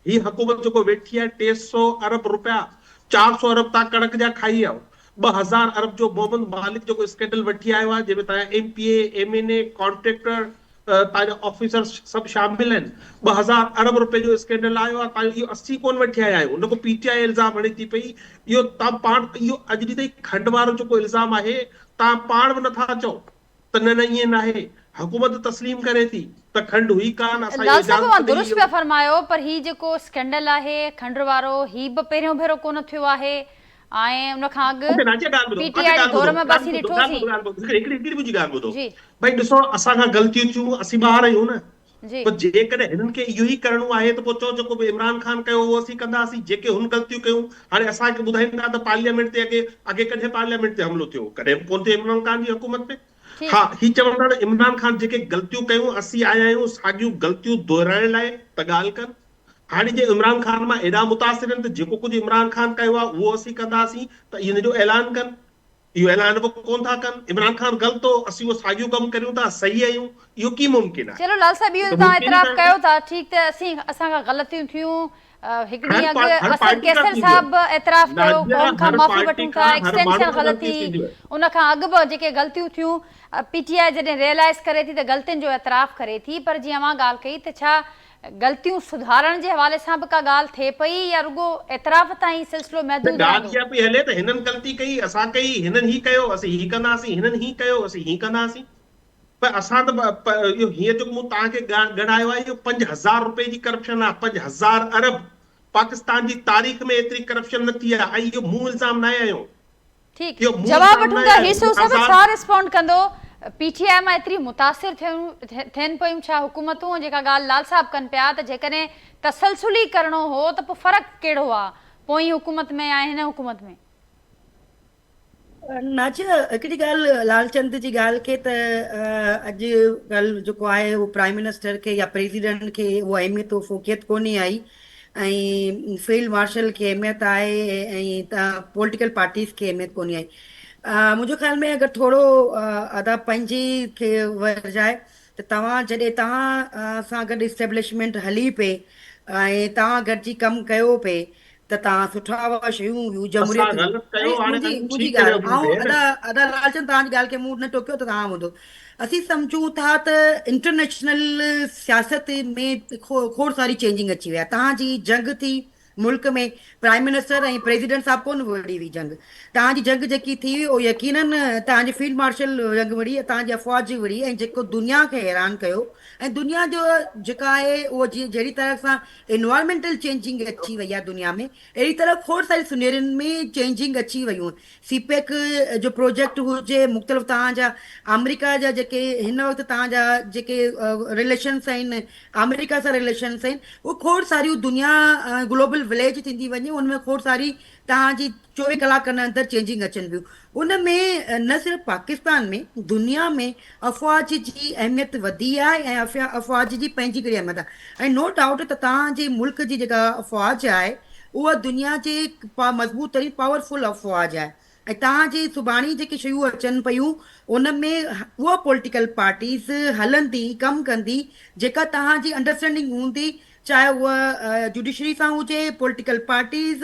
هي حڪومت جيڪو ويٺي آهي 300 ارب رپيا 400 ارب تان ڪڻڪ جا کائي ويا 2000 ارب جو محمد مالڪ جيڪو اسڪينڊل وٺي آيو آهي جنهن ۾ تان جا M P A M N A contractor تان جا آفيسر سڀ شامل آهن 2000 ارب رپئي جو اسڪينڊل آيو آهي تان اهو اسين ڪون وٺي آيا آهيون نه ڪو پي ٽي آء الزام هڻي ٿي پئي اهو تان پاڻ اهو اڄ ڏينهن تائين کنڊ وارو جيڪو الزام آهي تان پاڻ به نٿا چئو ته نه نه ائين ناهي، حڪومت تسليم ڪري ٿي ته کنڊ هئي ڪانه، اسان اهو لال صاحب اجازت اوهان ڏئي درست اهو. پيا فرمايو پر هي جيڪو اسڪينڊل آهي کنڊ وارو هي به پهريون ڀيرو ڪونه ٿيو آهي ۽ ان کان اڳ اچا ناجيه ڳالهه ٻڌو پي ٽي اچا آء جي ڳالهه دور ٻڌو ۾ به ڳالهه اسين ٻڌو ڳالهه ڏٺوسين ٻڌو ڳالهه ٻڌو هڪڙي هڪڙي منهنجي ڳالهه ٻڌو جي. ڀئي ڏسو اسان کان غلطيون ٿيون اسين ٻار آهيون نه جي. پوء جيڪڏهن هنن کي اهو ئي ڪرڻو آهي ته پوء چئو جيڪو به عمران خان ڪيو اهو اسين ڪنداسين جيڪي هن غلطيون ڪيون هاڻي اسان کي ٻڌائين ٿا ته پارليامينٽ تي اڳي اڳي ڪڏهن پارليامينٽ تي حملو ٿيو هو ڪڏهن به ڪونه ٿيو عمران خان جي حڪومت ۾ ٺيڪ. ها هي چون ٿا ته عمران خان جيڪي غلطيون ڪيون اسين آيا آهيون ساڳيون غلطيون دهرائڻ لاء ته ڳالهه ڪن. هاڻي جي عمران خان مان ايڏا متاثر آهن ته جيڪو ڪجهه عمران خان ڪيو آهي اهو اسين ڪنداسين ته ان جو اعلان ڪن. اهو اعلان به ڪونه ٿا ڪن. عمران خان غلط هو اسين اهو ساڳيو ڪم ڪريون ٿا صحيح آهيون اهو ڪيئن ممڪن آهي. چلو لال صاحب اهو اهو ته توهان ممڪن ئي اعتراف ناهي. ڪيو ٿا ٺيڪ ته اسين اسان کان غلطيون ٿيون هڪ هر ڏينهن پا اڳ هر اسد پارٽي کان قيصر ٿينديون صاحب آهن. به اعتراف ڪيو ناديه قوم کان هر معافي پارٽي وٺون ٿا کان هر ماڻهو ايڪسٽينشن کان غلط غلطيون ٿي ٿينديون آهن. ان کان اڳ به جيڪي غلطيون ٿيون پي ٽي آء جڏهن ريئلائز ڪري ٿي ته غلطين جو اعتراف ڪري ٿي پر جيئن اوهان ڳالهه ڪئي ته ڇا غلطيون سڌارڻ جي حوالي سان به ڪا ڳالهه ٿئي پئي يا رڳو اعتراف تائين سلسلو نه محدود ڳالهه رهندو؟ اها پئي هلي ته هنن غلطي ڪئي اسان ڪئي هنن هي ڪيو اسين هي ڪنداسين هنن هي ڪيو اسين هي ڪنداسين پر اسان ته اهو هينئر جيڪو مون توهان کي ڳڻايو آهي اهو 5000 رپئي جي ڪرپشن آهي 5000 ارب پاڪستان جي تاريخ ۾ ايتري ڪرپشن نه ٿي آهي ۽ اهو مون الزام ناهي هنيو ٺيڪ اهو مون جواب الزام وٺون ناهي ٿا هنيو هيسو اهو صاحب آزاد ڇا ريسپونڊ ڪندو پي ٽي آء مان ايتري متاثر ٿين پيون ڇا حڪومتون جيڪا ڳالهه لال صاحب ڪن پيا ته جيڪڏهن تسلسل ئي ڪرڻو هو ته پوء فرق ڪهڙو آ پوئين حڪومت ۾ ۽ هن حڪومت ۾. ناجيه هڪڙي ڳالهه لال چند جي ڳالهه کي ته اڄ ڪلهه جيڪو آهي اهو پرائم منسٽر کي يا پريزيڊنٽ کي اها اهميت اهو فوقيت ڪونهي آئي ۽ فيلڊ مارشل کي اهميت آهي ۽ پوليٽيڪل پارٽيز کي اهميت ڪونهي آئي منهنجو خيال ۾ اگر ٿورو ادا پنهنجي کي ورجائي ته توهان جڏهن توهان سان گڏ اسٽيبلشمينٽ هلي پئي ۽ توهان گڏجي ڪم ڪيو پئي ته توهان سٺا هئا شيون هيون اسان جمهوريت هئي غلط ڪيو ۽ هاڻي منهنجي اسين منهنجي ٺيڪ ڪري ڳالهه وٺون آئون ڀيڻ. ادا ادا لالچند توهان جي ڳالهه کي مون نه ٽوڪيو ته توهان ٻڌو اسين سمجهون ٿا ته انٽرنيشنل سياست ۾ کوڙ ساري چينجنگ اچي وئي آهي توهان جي جنگ ٿي ملڪ ۾ پرائم منسٽر ۽ پريزيڊنٽ صاحب ڪونه وڙهي هئي جنگ توهان جي جنگ جيڪي ٿي هئي اهو يقينن توهان جي فيلڊ مارشل جنگ وڙهي توهان جي افواج وڙهي ۽ جيڪو دنيا کي حيران ڪيو ۽ دنيا جو جيڪا آهي اهو جهڙي طرح سان انوائرمينٽل چينجنگ اچي وئي آهي دنيا ۾ اهڙي طرح کوڙ ساري سنيرين ۾ چينجنگ اچي ويون سي پيڪ جو پروجيڪٽ هجي مختلف توهان جا آمريڪا جا جيڪي هن وقت توهان جا جيڪي رليشنس آهن آمريڪا سان رليشنس آهن اهي کوڙ ساريون دنيا گلوبل وليج ٿيندي وڃي ان ۾ کوڙ ساري توهان جي 24 ڪلاڪن اندر چينجنگ اچن پيون ان ۾ نه صرف پاڪستان ۾ دنيا ۾ افواج جي اهميت وڌي آهي ۽ افواج جي پنهنجي هڪڙي اهميت آهي ۽ نو ڊائوٽ ته توهان جي ملڪ جي جيڪا افواج آهي اها دنيا جي مضبوط ترين پاورفل افواج آهي ۽ توهان جي سڀاڻي جيڪي شيون اچن پيون ان ۾ اها پوليٽيڪل پارٽيز هلندي ڪم ڪندي جيڪا توهان جي انڊرسٽينڊنگ هوندي چاهي اها جوڊيشري سان هجي، پوليٽيڪل پارٽيز،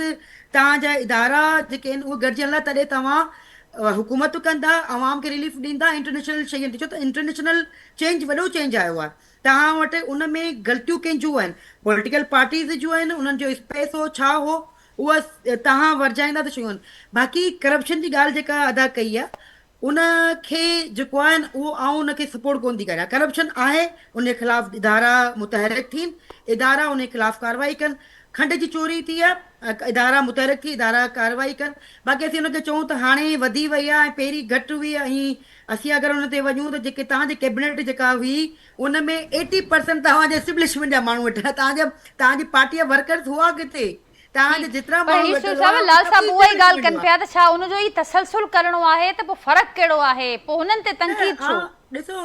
توهان جا ادارا جيڪي آهن اهي گڏجي هلندا تڏهن توهان حڪومت ڪندا، عوام کي رليف ڏيندا، انٽرنيشنل شين تي ڇو ته انٽرنيشنل چينج وڏو چينج آيو آهي توهان وٽ ان ۾ غلطيون ڪنهن جون آهن پوليٽيڪل پارٽيز جون آهن انهن جو اسپيس هو ڇا هو اها توهان ورجائيندا ته شيون آهن باقي ڪرپشن جي ڳالهه جيڪا ادا ڪئي آهي ان کي جيڪو آهي نه اهو آئون ان کي سپورٽ ڪونه ٿي ڪريان ڪرپشن آهي ان جي خلاف ادارا متحرڪ ٿين ادارا ان جي خلاف ڪارروائي ڪن کنڊ جي چوري ٿي آهي ادارا متحرڪ ٿي ادارا ڪارروائي ڪن باقي اسين ان کي چئون ته هاڻي وڌي وئي آهي ۽ پهرين گهٽ هئي ۽ اسين اگر ان تي وڃون ته جيڪي توهان جي ڪيبنيٽ جيڪا هئي ان ۾ ايٽي پرسنٽ توهان جي اسٽيبلشمينٽ جا ماڻهو ويٺا توهان جا توهان جي پارٽي جا ورڪرز هئا ڪٿي؟ توهان جا جيترا پر ماڻهو هي ويٺل صاحب هئا لال صاحب سڀني اها ئي ڳالهه اسٽيبلشمينٽ ڪن هئا. پيا ته ڇا ان جو ئي تسلسل ڪرڻو آهي ته پوء فرق ڪهڙو آهي پوء هنن تي نه تنقيد ڇو؟ ڏسو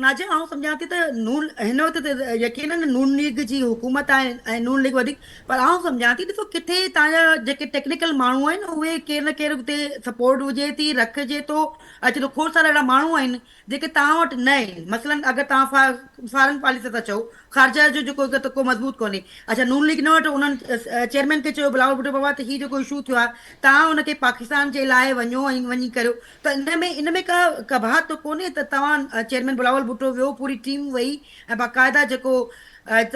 ناجي آئون سمجهان ٿي ته نون هن وقت ته يقينن نون ليگ جي حڪومت آهي ۽ نون ليگ وڌيڪ پر آئون سمجهان ٿي ڏسو ڪٿي توهان جا جيڪي ٽيڪنيڪل ماڻهو آهن اهي ڪير نه ڪير اتي سپورٽ هجي ٿي رکجي ٿو اچي ٿو کوڙ سارا اهڙا ماڻهو آهن جيڪي توهان وٽ نه آهن مثلاً اگر توهان فارن پاليسي ٿا چئو خارجه جو جيڪو هڪ تڪو مضبوط ڪونهي. اڇا نون ليگ نه وٽ انهن چيئرمين کي چيو بلاول ڀٽو بابا ته هي جيڪو اشو ٿيو آهي توهان ان کي پاڪستان جي لاء وڃو ۽ وڃي ڪريو ته ان ۾ ان ۾ ڪا قباحت ته ڪونهي ته توهان چيئرمين بلاول ڀٽو ويو پوري ٽيم وئي ۽ باقاعده جيڪو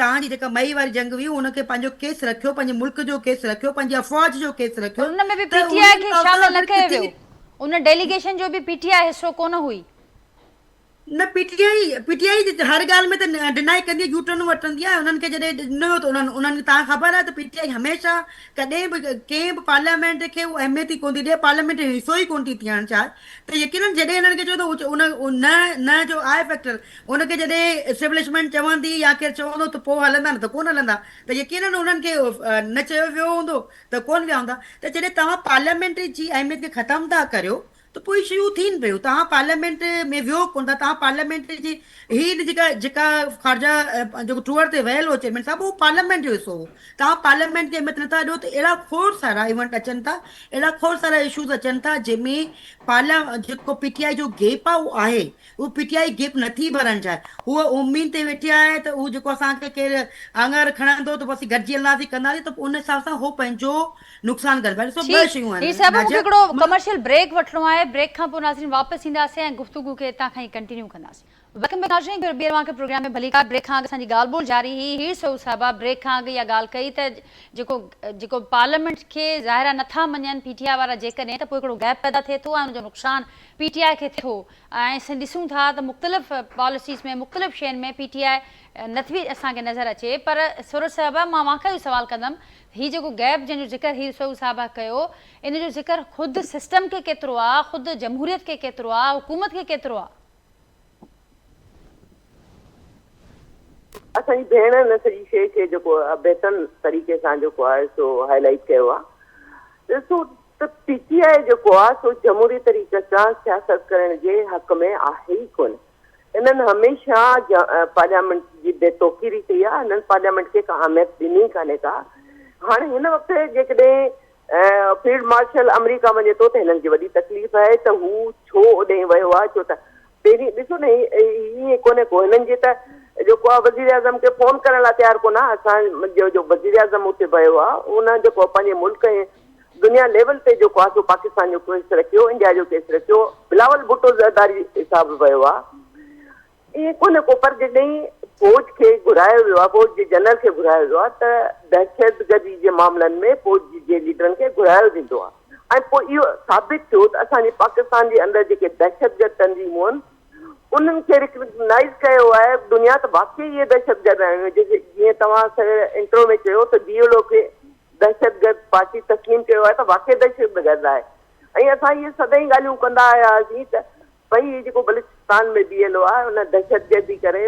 توهان جي جيڪا مئي واري جنگ هئي ان کي پنهنجو ڪيس رکيو پنهنجي ملڪ جو ڪيس رکيو پنهنجي افواج جو ڪيس رکيو پر ان ۾ به ته پي ٽي آء ان کي شامل نه اگر ڪيو ڪٿي ويو ان ڊيليگيشن جو به پي ٽي آء حصو ڪونه هئي. نه P T I P T I هر ڳالهه ۾ ته ڊنائي ڪندي يو ٽرن وٺندي آهي انهن کي جڏهن ڏنو ويو ته انهن انهن کي توهان خبر آهي ته پي ٽي آء هميشه ڪڏهن به ڪنهن به پارليامينٽ کي اهو اهميت ئي ڪونه ٿي ڏئي پارليامينٽ جو حصو ئي ڪونه ٿي ٿيڻ چاهي ته يقينن جڏهن انهن کي چيو ته ان نه نه جو آهي فيڪٽر ان کي جڏهن اسٽيبلشمينٽ چوندي يا ڪير چوندو ته پوء هلندا نه ته ڪونه هلندا ته يقينن انهن کي نه چيو ويو هوندو ته ڪونه ويا هوندا ته جڏهن توهان پارليامينٽ جي اهميت کي ختم ٿا ڪريو ته پوء اهي شيون ٿين پيون. توهان پارليامينٽ ۾ ويهو ڪونه ٿا، توهان پارليامينٽ جي هي جيڪا جيڪا خارجه جيڪو ٽوئر تي ويل هو چيئرمين صاحب اهو پارليامينٽ جو حصو هو. توهان پارليامينٽ کي اهميت نٿا ڏيو ته اهڙا کوڙ سارا ايونٽ اچن ٿا، اهڙا کوڙ سارا اشوز اچن ٿا جنهن ۾ پارليا جيڪو پي ٽي آء جو گيپ آهي اهو آهي. اهو پي ٽي آء گيپ نٿي ڀرڻ چاهي. هوء اميد تي ويٺي آهي ته اهو جيڪو اسان کي ڪير آڱر کڻندو ته پوء اسين گڏجي هلنداسين ڪنداسين ته پوء ان حساب سان هو پنهنجو نقصان ڪن پيا ڏسو ٻه ٺيڪ شيون هي آهن صاحب مون کي ناجيا هڪڙو ڪمرشل بريڪ وٺڻو آهي بريڪ کان پوء ناظرين واپس اينداسين ۽ گفتگو کي اتان کان ئي ڪنٽينيو ڪنداسين. Welcome back ناظرين هڪ ڀيرو ٻيهر اوهان کي پروگرام ۾ ڀليڪار بريڪ کان اڳ اسان جي ڳالهه ٻولهه جاري هئي هير سعود صاحبه بريڪ کان اڳ اها ڳالهه ڪئي ته جيڪو جيڪو پارليامينٽ کي ظاهر آهي نٿا مڃن پي ٽي آء وارا جيڪڏهن ته پوء هڪڙو گيپ پيدا ٿئي ٿو ۽ ان جو نقصان پي ٽي آء کي ٿئي ٿو ۽ اسين ڏسون ٿا ته مختلف پاليسيز ۾ مختلف شين ۾ پي ٽي آء نٿي اسان کي نظر اچي پر سورج صاحبه مان اوهان کان اهو سوال ڪندم هي جيڪو گيپ جنهن جو ذڪر هير سعود صاحبه ڪيو ان جو ذڪر خود سسٽم کي ڪيترو آ، خود جمهوريت کي ڪيترو آ، حڪومت کي ڪيترو آ؟ اسان جي ڀيڻ ان سڄي شيء کي جيڪو بهتر طريقي سان جيڪو آهي سو هائي لائيٽ ڪيو آ. ڏسو ته پي ٽي آء جيڪو آ سو جمهوري طريقي سان سياست ڪرڻ جي حق ۾ آهي ئي ڪونه. انهن هميشه پارليامينٽ جي بي توقيري ڪئي آهي، انهن پارليامينٽ کي ڪا اهميت ڏني ئي ڪانهي ڪا. هاڻي هن وقت جيڪڏهن فيلڊ مارشل آمريڪا وڃي ٿو ته هنن کي وڏي تڪليف آهي ته هو ڇو اوڏانهن ويو آهي ڇو ته پهرين ڏسو نه ائين ڪونهي ڪو هنن جي ته جيڪو آهي وزيراعظم کي فون ڪرڻ لاء تيار ڪونه آهي اسان جو جو وزيراعظم اتي ويو آهي ان جيڪو پنهنجي ملڪ ۽ دنيا ليول تي جيڪو آهي سو پاڪستان جو ڪيس رکيو، انڊيا جو ڪيس رکيو، بلاول ڀٽو زرداري صاحب به ويو آهي، ائين ڪونهي ڪو پر جڏهن فوج کي گهرايو ويو آهي، فوج جي جنرل کي گهرايو ويو آهي ته دهشتگردي جي معاملن ۾ فوج جي ليڊرن کي گهرايو ويندو آهي ۽ پوء اهو ثابت ٿيو ته اسان جي پاڪستان جي اندر جيڪي دهشتگرد تنظيمون آهن انهن کي ريڪگنائيز ڪيو آهي دنيا ته واقعي اهي دهشتگرد آهن جيئن توهان انٽرو ۾ چيو ته بي ايل او کي دهشتگرد پارٽي تسليم ڪيو آهي ته واقعي دهشتگرد آهي ۽ اسان اهي سدائين ڳالهيون ڪندا آيا هئاسين ته ڀئي هي جيڪو بلوچستان ۾ بي ايل او آهي ان دهشتگردي ڪري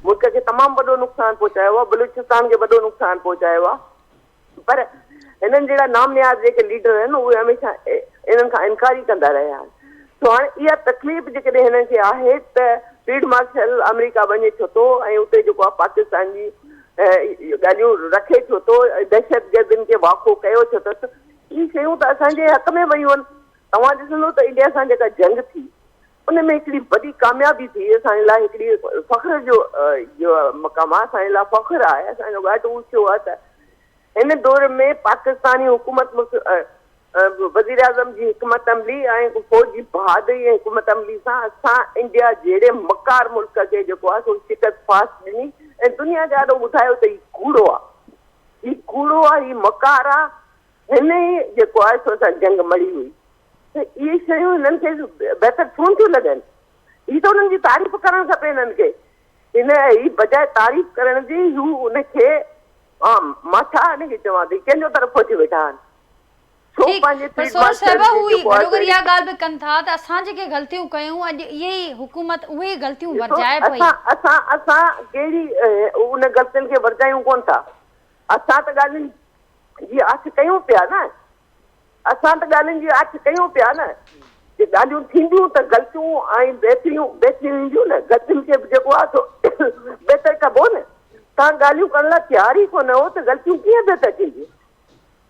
ملڪ کي تمام وڏو نقصان پهچايو آهي بلوچستان کي وڏو نقصان پهچايو آهي پر هنن جهڙا نام نهاد جيڪي ليڊر آهن اهي هميشه انهن کان انڪار ئي ڪندا رهيا آهن سو هاڻي اها تڪليف جيڪڏهن هنن کي آهي ته فيلڊ مارشل آمريڪا وڃي ڇو ٿو ۽ اتي جيڪو آهي پاڪستان جي ڳالهيون رکي ڇو ٿو، دهشتگردن کي واکو ڪيو ڇو ٿو ته اهي شيون ته اسان جي حق ۾ ويون آهن. توهان ڏسندو ته انڊيا سان جيڪا جنگ ٿي ان ۾ هڪڙي وڏي ڪاميابي ٿي، اسان جي لاء هڪڙي فخر جو مقام آهي، اسان جي لاء فخر آهي، اسان جو ڳاٽ اوچو آهي ته هن دور ۾ پاڪستاني حڪومت وزيراعظم جي حڪمت عملي ۽ فوج جي بهادري ۽ حڪمت عملي سان اسان انڊيا جهڙي مڪار ملڪ کي جيڪو آهي سو شڪست فاش ڏني ۽ دنيا کي آڏو ٻڌايو ته هي ڪوڙو آهي هي ڪوڙو آهي هي مڪار آهي هن ئي جيڪو آهي سو اسان جنگ مڙهي هئي ته اهي شيون هنن کي بهتر ڇو نٿيون لڳن هي ته انهن جي تعريف ڪرڻ کپي هنن کي هن هي بجاء تعريف ڪرڻ جي هو ان کي مان ڇا هن کي چوان ته هي ڪنهن جو طرف پهچي ويٺا آهن ڇو ٺيڪ پنهنجي پر فيلڊ سورٺ مارشل صاحب جي هو جيڪو آهي گڏوگڏ سو اها ڳالهه به ڪن ٿا ته اسان جيڪي غلطيون ڪيون اڄ اهي ئي حڪومت اهي ئي غلطيون ڏسو ورجائي پئي. اسان اسان اسان ڪهڙي ان غلطين کي ورجايون ڪونه ٿا اسان ته ڳالهين. جي آڇ ڪيون پيا نه. اسان ته ڳالهين جي آڇ ڪيون پيا نه. جي ڳالهيون ٿينديون ته غلطيون ۽ بهتريون بهتريون اينديون نه. غلطين کي به جيڪو آهي سو بهتر ڪبو نه. توهان ڳالهيون ڪرڻ لاء تيار ئي ڪونه هو ته غلطيون ڪيئن بهتر ٿينديون.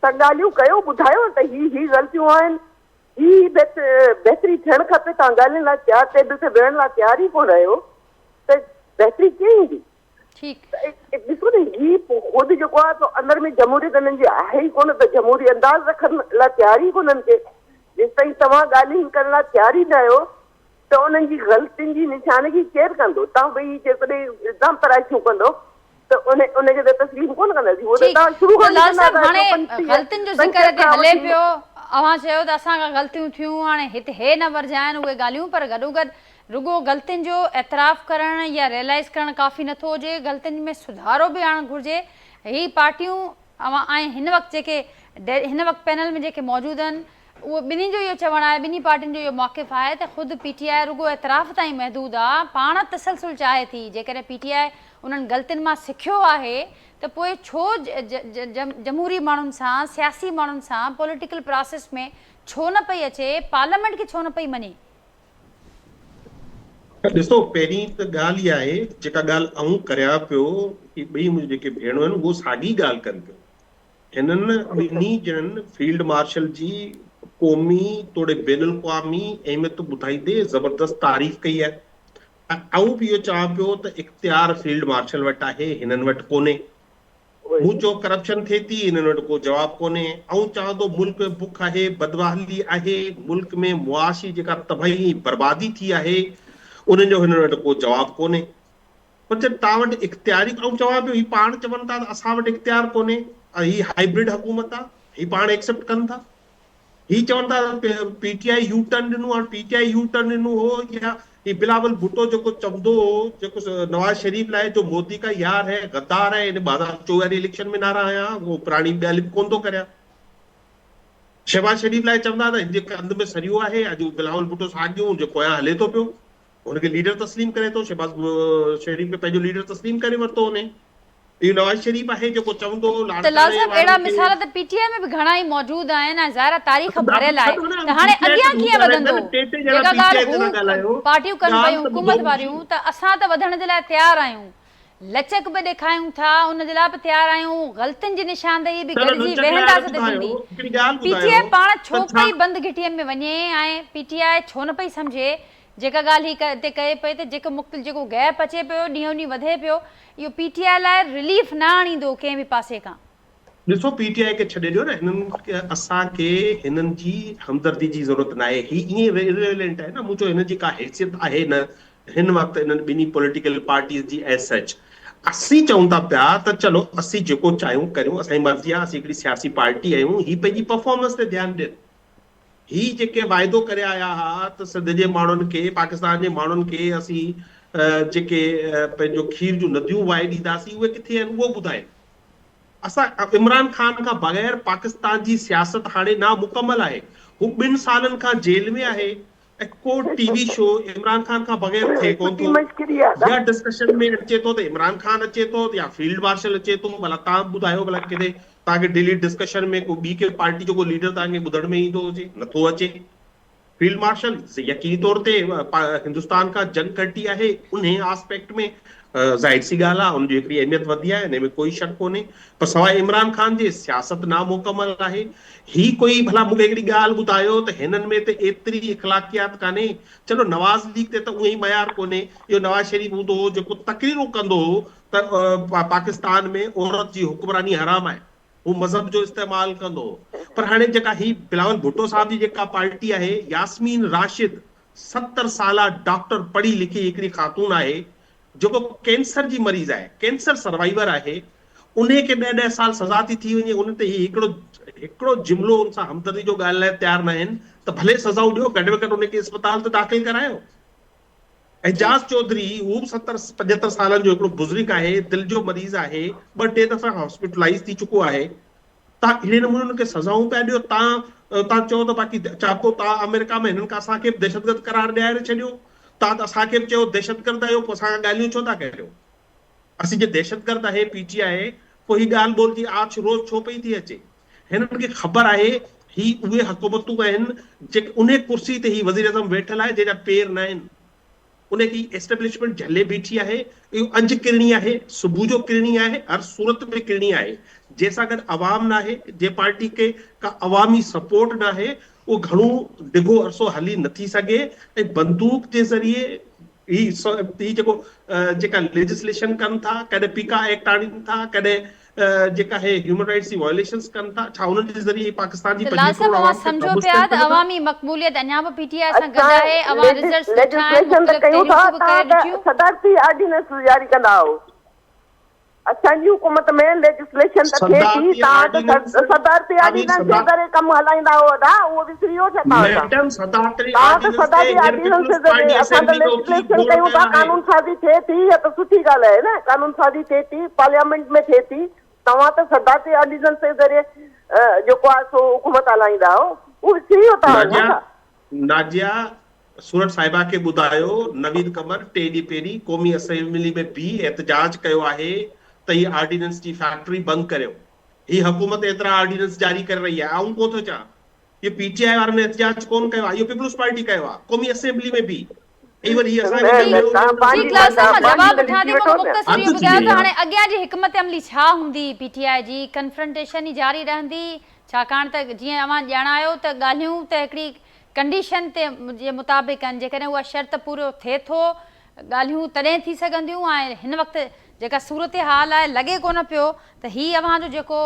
توهان ڳالهيون ڪيو ٻڌايو ته هي هي غلطيون آهن هي هي بهتري ٿيڻ کپي. توهان ڳالهين لاء تيار ٽيبل تي ويهڻ لاء تيار ئي ڪونه آهيو ته بهتري ڪيئن ايندي. ٺيڪ. ڏسو نه هي خود جيڪو آهي سو اندر ۾ جمهوريت انهن جي آهي ئي ڪونه ته جمهوري انداز رکڻ لاء تيار ئي ڪونهن ڪي. جيستائين توهان ڳالهين ڪرڻ لاء تيار ئي نه آهيو ته انهن جي غلطين جي نشاندگي ڪير ڪندو؟ توهان ويهي جيڪڏهن الزام تراشيون ڪندو ته ان ان کي ته تسليم ڪونه ڪنداسين. اهو ته ٺيڪ توهان شروع ته کان لال ڏسندا صاحب ٿا هاڻي اچو 35 غلطين جو ذڪر 65 هتي کان هلي وٺي پيو اوهان چيو ته اسان کان غلطيون ٿيون هاڻي هت هي نه ورجائن اهي ڳالهيون پر گڏوگڏ رڳو غلطين جو اعتراف ڪرڻ يا ريئلائيز ڪرڻ ڪافي نٿو هجي، غلطين ۾ سڌارو به آڻڻ گهرجي. هي پارٽيون اوهان ۽ هن وقت جيڪي هن وقت پينل ۾ جيڪي موجود آهن اهو ٻنهي جو اهو چوڻ آهي، ٻنهي پارٽين جو اهو موقف آهي ته خود پي ٽي آء رڳو اعتراف تائين محدود آ، پاڻ تسلسل چاهي ٿي، جيڪڏهن پي ٽي آء انهن غلطين مان سکيو آهي ته پوء ڇو جمهوري ماڻهن سان، سياسي ماڻهن سان پوليٽيڪل پراسيس ۾ ڇو نه پئي اچي، پارليامينٽ کي ڇو نه پئي مڃي؟ ڏسو پهرين ته ڳالهه اها آهي جيڪا ڳالهه آئون ڪريان پيو هي ٻئي منهنجون جيڪي ڀيڻون آهن اهو ساڳي ڳالهه ڪن پيون. هنن ٻنهي ڄڻن فيلڊ مارشل جي قومي توڙي بين الاقوامي اهميت ٻڌائيندي زبردست تعريف ڪئي آهي ۽ آئون به اهو چوان پيو ته اختيار فيلڊ مارشل وٽ آهي هنن وٽ ڪونهي. مون چيو ڪرپشن ٿئي ٿي انهن وٽ ڪو جواب ڪونهي، آئون چوان ٿو ملڪ ۾ بک آهي، بدحالي آهي، ملڪ ۾ معاشي جيڪا تباهي ۽ بربادي ٿي آهي انهن جو هنن وٽ ڪو جواب ڪونهي. پر جڏهن توهان وٽ اختيار ئي آئون چوان پيو هي پاڻ چون ٿا ته اسان وٽ اختيار ڪونهي، هي هائبرڊ حڪومت آهي، هي پاڻ ايڪسيپٽ ڪن ٿا. هي چون ٿا ته P T I U turn ڏنو هاڻ P T I U turn ڏنو هو يا هي بلاول ڀٽو جيڪو چوندو هو جيڪو نواز شريف لاء جو مودي ڪا يار هي غدار هي هن 2024 واري اليڪشن ۾ نعرا هنيا هو پراڻي ڳالهه به ڪونه ٿو ڪريان شهباز شريف لاء چوندا ته هن جي ڪنڌ ۾ سريو آهي اڄ بلاول ڀٽو ساڳيو هن جي پويان هلي ٿو پيو هن کي ليڊر تسليم ڪري ٿو شهباز شريف کي پنهنجو ليڊر تسليم ڪري ورتو هن اهو نواز شريف آهي جيڪو چوندو هو ته لال لاڙڪاڻي صاحب اهڙا وارن کي. مثال ته پي ٽي آء ۾ به گهڻا ئي موجود آهن ۽ ظاهر آهي تاريخ ته ڀريل آهي ڇڏو نه ته هاڻي پي ٽي آء اڳيان ته ڪيئن ڳالهائيندا وڌندو نه ٽي ٽي ڄڻا جيڪا پي ٽي آء ڳالهه تي ٿا هو ڳالهايو پارٽيون ڪن ڳالهه پيون ته ٻڌو حڪومت منهنجي. واريون ته اسان ته وڌڻ جي لاء تيار آهيون لچڪ به ڏيکايون ٿا ان جي لاء به تيار آهيون غلطين جي نشاندهي به چلو گڏجي لچڪ لاء ويهنداسين ته ٻڌايو ٿيندي هڪڙي ڳالهه پي ٽي آء ٻڌايو پاڻ ته ڇو ڇا پئي بند گهٽيء ۾ وڃي ۽ پي ٽي آء ڇو نه پئي سمجهي جيڪا ڳالهه هي هتي ڪئي پئي ته جيڪو مختلف جيڪو گيپ اچي پيو ڏينهون ڏينهن وڌي پيو اهو پي ٽي آء لاء رليف نه آڻيندو ڪنهن به پاسي کان. ڏسو پي ٽي آء کي ڇڏي ڏيو نه هنن اسان کي هنن جي همدردي جي ضرورت ناهي هي ائين Irrelevant آهي نه مون چيو هنن جي ڪا حيثيت آهي نه هن وقت انهن ٻنهي پوليٽيڪل پارٽيز جي ايز سچ اسين چئون ٿا پيا ته چلو اسين جيڪو چاهيون ڪريون اسان جي مرضي آهي اسين هڪڙي سياسي پارٽي آهيون هي پنهنجي پرفارمنس تي ڌيان ڏين. هي جيڪي واعدو ڪري آيا ها ته سنڌ جي ماڻهن کي پاڪستان جي ماڻهن کي اسين جيڪي پنهنجو کير جون نديون وهائي ڏينداسين اهي ڪٿي آهن اهو ٻڌائين. اسان عمران خان کان بغير پاڪستان جي سياست هاڻي نامڪمل آهي. هو ٻن سالن کان جيل ۾ آهي ۽ ڪو ٽي وي شو عمران خان کان بغير ٿئي ڪونه ٿو يا ڊسڪشن ۾ اچي ٿو ته عمران خان اچي ٿو يا فيلڊ مارشل اچي ٿو ڀلا توهان ٻڌايو ڀلا ڪٿي توهان کي ڊيلي ڊسڪشن ۾ ڪو ٻي ڪنهن پارٽي جو ڪو ليڊر توهان کي ٻڌڻ ۾ ايندو هجي نٿو اچي فيلڊ مارشل يقيني طور تي هندستان کان جنگ کٽي آهي انهي آسپيڪٽ ۾ ظاهر سي ڳالهه آهي ان جي هڪڙي اهميت وڌي آهي ان ۾ ڪوئي شڪ ڪونهي پر سواء عمران خان جي سياست نامڪمل آهي هي ڪوئي ڀلا مون کي هڪڙي ڳالهه ٻڌايو ته هنن ۾ ته ايتري اخلاقيات ڪانهي چلو نواز ليگ تي ته اونئن ئي معيار ڪونهي اهو نواز شريف هوندو هو جيڪو تقريرون ڪندو هو ته پاڪستان ۾ عورت جي حڪمراني حرام آهي هو مذهب جو استعمال ڪندو هو پر هاڻي جيڪا هي بلاول ڀٽو صاحب جي جيڪا پارٽي آهي ياسمين راشد 70 سالا ڊاڪٽر پڙهي لکي هڪڙي خاتون آهي جيڪو ڪينسر جي مريض آهي ڪينسر سروائيور آهي انهي کي ڏهه ڏهه سال سزا ٿي ٿي وڃي ان تي هي هڪڙو هڪڙو جملو ان سان همدردي جو ڳالهائڻ لاء تيار ناهن ته ڀلي سزائون ڏيو گهٽ ۾ گهٽ ان کي اسپتال ته داخل ڪرايو. اعجاز چوڌري هو به 70 75 سالن جو هڪڙو بزرگ آهي دل جو مريض آهي ٻه ٽي دفعا هاسپيٽلائيز ٿي چڪو آهي تان اهڙي نموني انهن کي سزائون پيا ڏيو تان تان چئو ته باقي چاپو تان آمريڪا ۾ هنن کان اسان کي به دهشتگرد قرار ڏياري ڇڏيو تان ته اسان کي به چيو دهشتگرد آهيو پوء اسان کان ڳالهيون ڇو ٿا ڪريو اسين جي دهشتگرد آهي پي ٽي آء پوء هي ڳالهه ٻولهه جي آڇ روز ڇو پئي ٿي اچي. هنن کي خبر آهي هي اهي حڪومتون آهن جيڪي انهي ڪرسي تي هي وزيراعظم ويٺل آهي جنهن جا پير ناهن. ان کي ايسٽيبلشمينٽ جهلي بيٺي آهي. اهو اڄ ڪرڻي آهي، صبح جو ڪرڻي آهي، هر صورت ۾ ڪرڻي آهي. جنهن سان گڏ عوام ناهي، جنهن پارٽي کي ڪا عوامي سپورٽ ناهي، اهو گهڻو ڊگهو عرصو هلي نٿي سگهي ۽ بندوق جي ذريعي هي هي جيڪو جيڪا ليجسليشن ڪن ٿا، ڪڏهن پيڪا ايڪٽ آڻين ٿا، ڪڏهن جيڪا هي هيومن رائيٽس جي وائليشنز ڪن ٿا، ڇا انهن جي ذريعي پاڪستان جي ته لال 25 ڪروڙ صاحب اوهان عوام کي سمجهو قابض پيا ڪري ته سگهندا؟ عوامي مقبوليت اڃا به پي ٽي آء سان گڏ اسان آهي، اوهان رزلٽس ڏٺا آهن، ليجسليشن ته مختلف ڪيون ٿا، تحريڪون به ڪري توهان ته ڏٺيون. صدارتي آرڊيننس جاري ڪندا آهو. اسان جي حڪومت ۾ ليجسليشن ته ٿئي ٿي، صدارتي توهان ته آرڊيننس صدارتي اوهين آرڊيننس جي صدا ذريعي ڪم هلائيندا آهو ادا، اهو وسري ويو ڇا توهان کان؟ ميڊم صدارتي توهان ته آرڊيننس تي صدارتي هينئر آرڊيننس پيپلز جي ذريعي پارٽي اسان ته اسيمبلي ۾ اٿي ليجسليشن گوڙ ڪيون ڪيو ٿا، آهي. قانون سازي ٿئي ٿي، اها ته سٺي ڳالهه آهي نه، قانون سازي ٿئي ٿي، پارليامينٽ ۾ ٿئي ٿي، توهان ته صدارتي آرڊيننس جي ذريعي جيڪو آهي سو حڪومت هلائيندا آهيو، اهو وسري ويو توهان کان ناجيا ڇا؟ ناجيا سورٺ صاحبه کي ٻڌايو نويد قمر ٽي ڏينهن پهرين قومي اسيمبلي ۾ بيهي احتجاج ڪيو آهي ته هي آرڊيننس جي فيڪٽري بند ڪريو هي حڪومت ايترا آرڊيننس جاري ڪري رهي آهي آئون ڪونه ٿو چوان اهو پي ٽي آء وارن احتجاج ڪونه ڪيو آهي اهو پيپلز پارٽي ڪيو آهي قومي اسيمبلي ۾ بيهي ۽ وري هي اسان کي نه نه ميڙو توهان ڏيڻ پنهنجي ٺيڪ لال صاحب مان پنهنجي جواب ته وٺان ڏسي ٿي مون وٺو کي نه. مختصر حد اهو ٿي ٻڌايو وئي ته آهي. هاڻي اڳيان جي حڪمت عملي ڇا هوندي پي ٽي آء جي ڪنفرنٽيشن ئي جاري رهندي ڇاڪاڻ ته جيئن اوهان ڄاڻايو ته ڳالهيون ته هڪڙي ڪنڊيشن تي جي مطابق آهن جيڪڏهن اها شرط پورو ٿئي ٿو ڳالهيون تڏهن ٿي سگهنديون ۽ هن وقت جيڪا صورتحال آهي لڳي ڪونه پيو ته هي اوهان جو جيڪو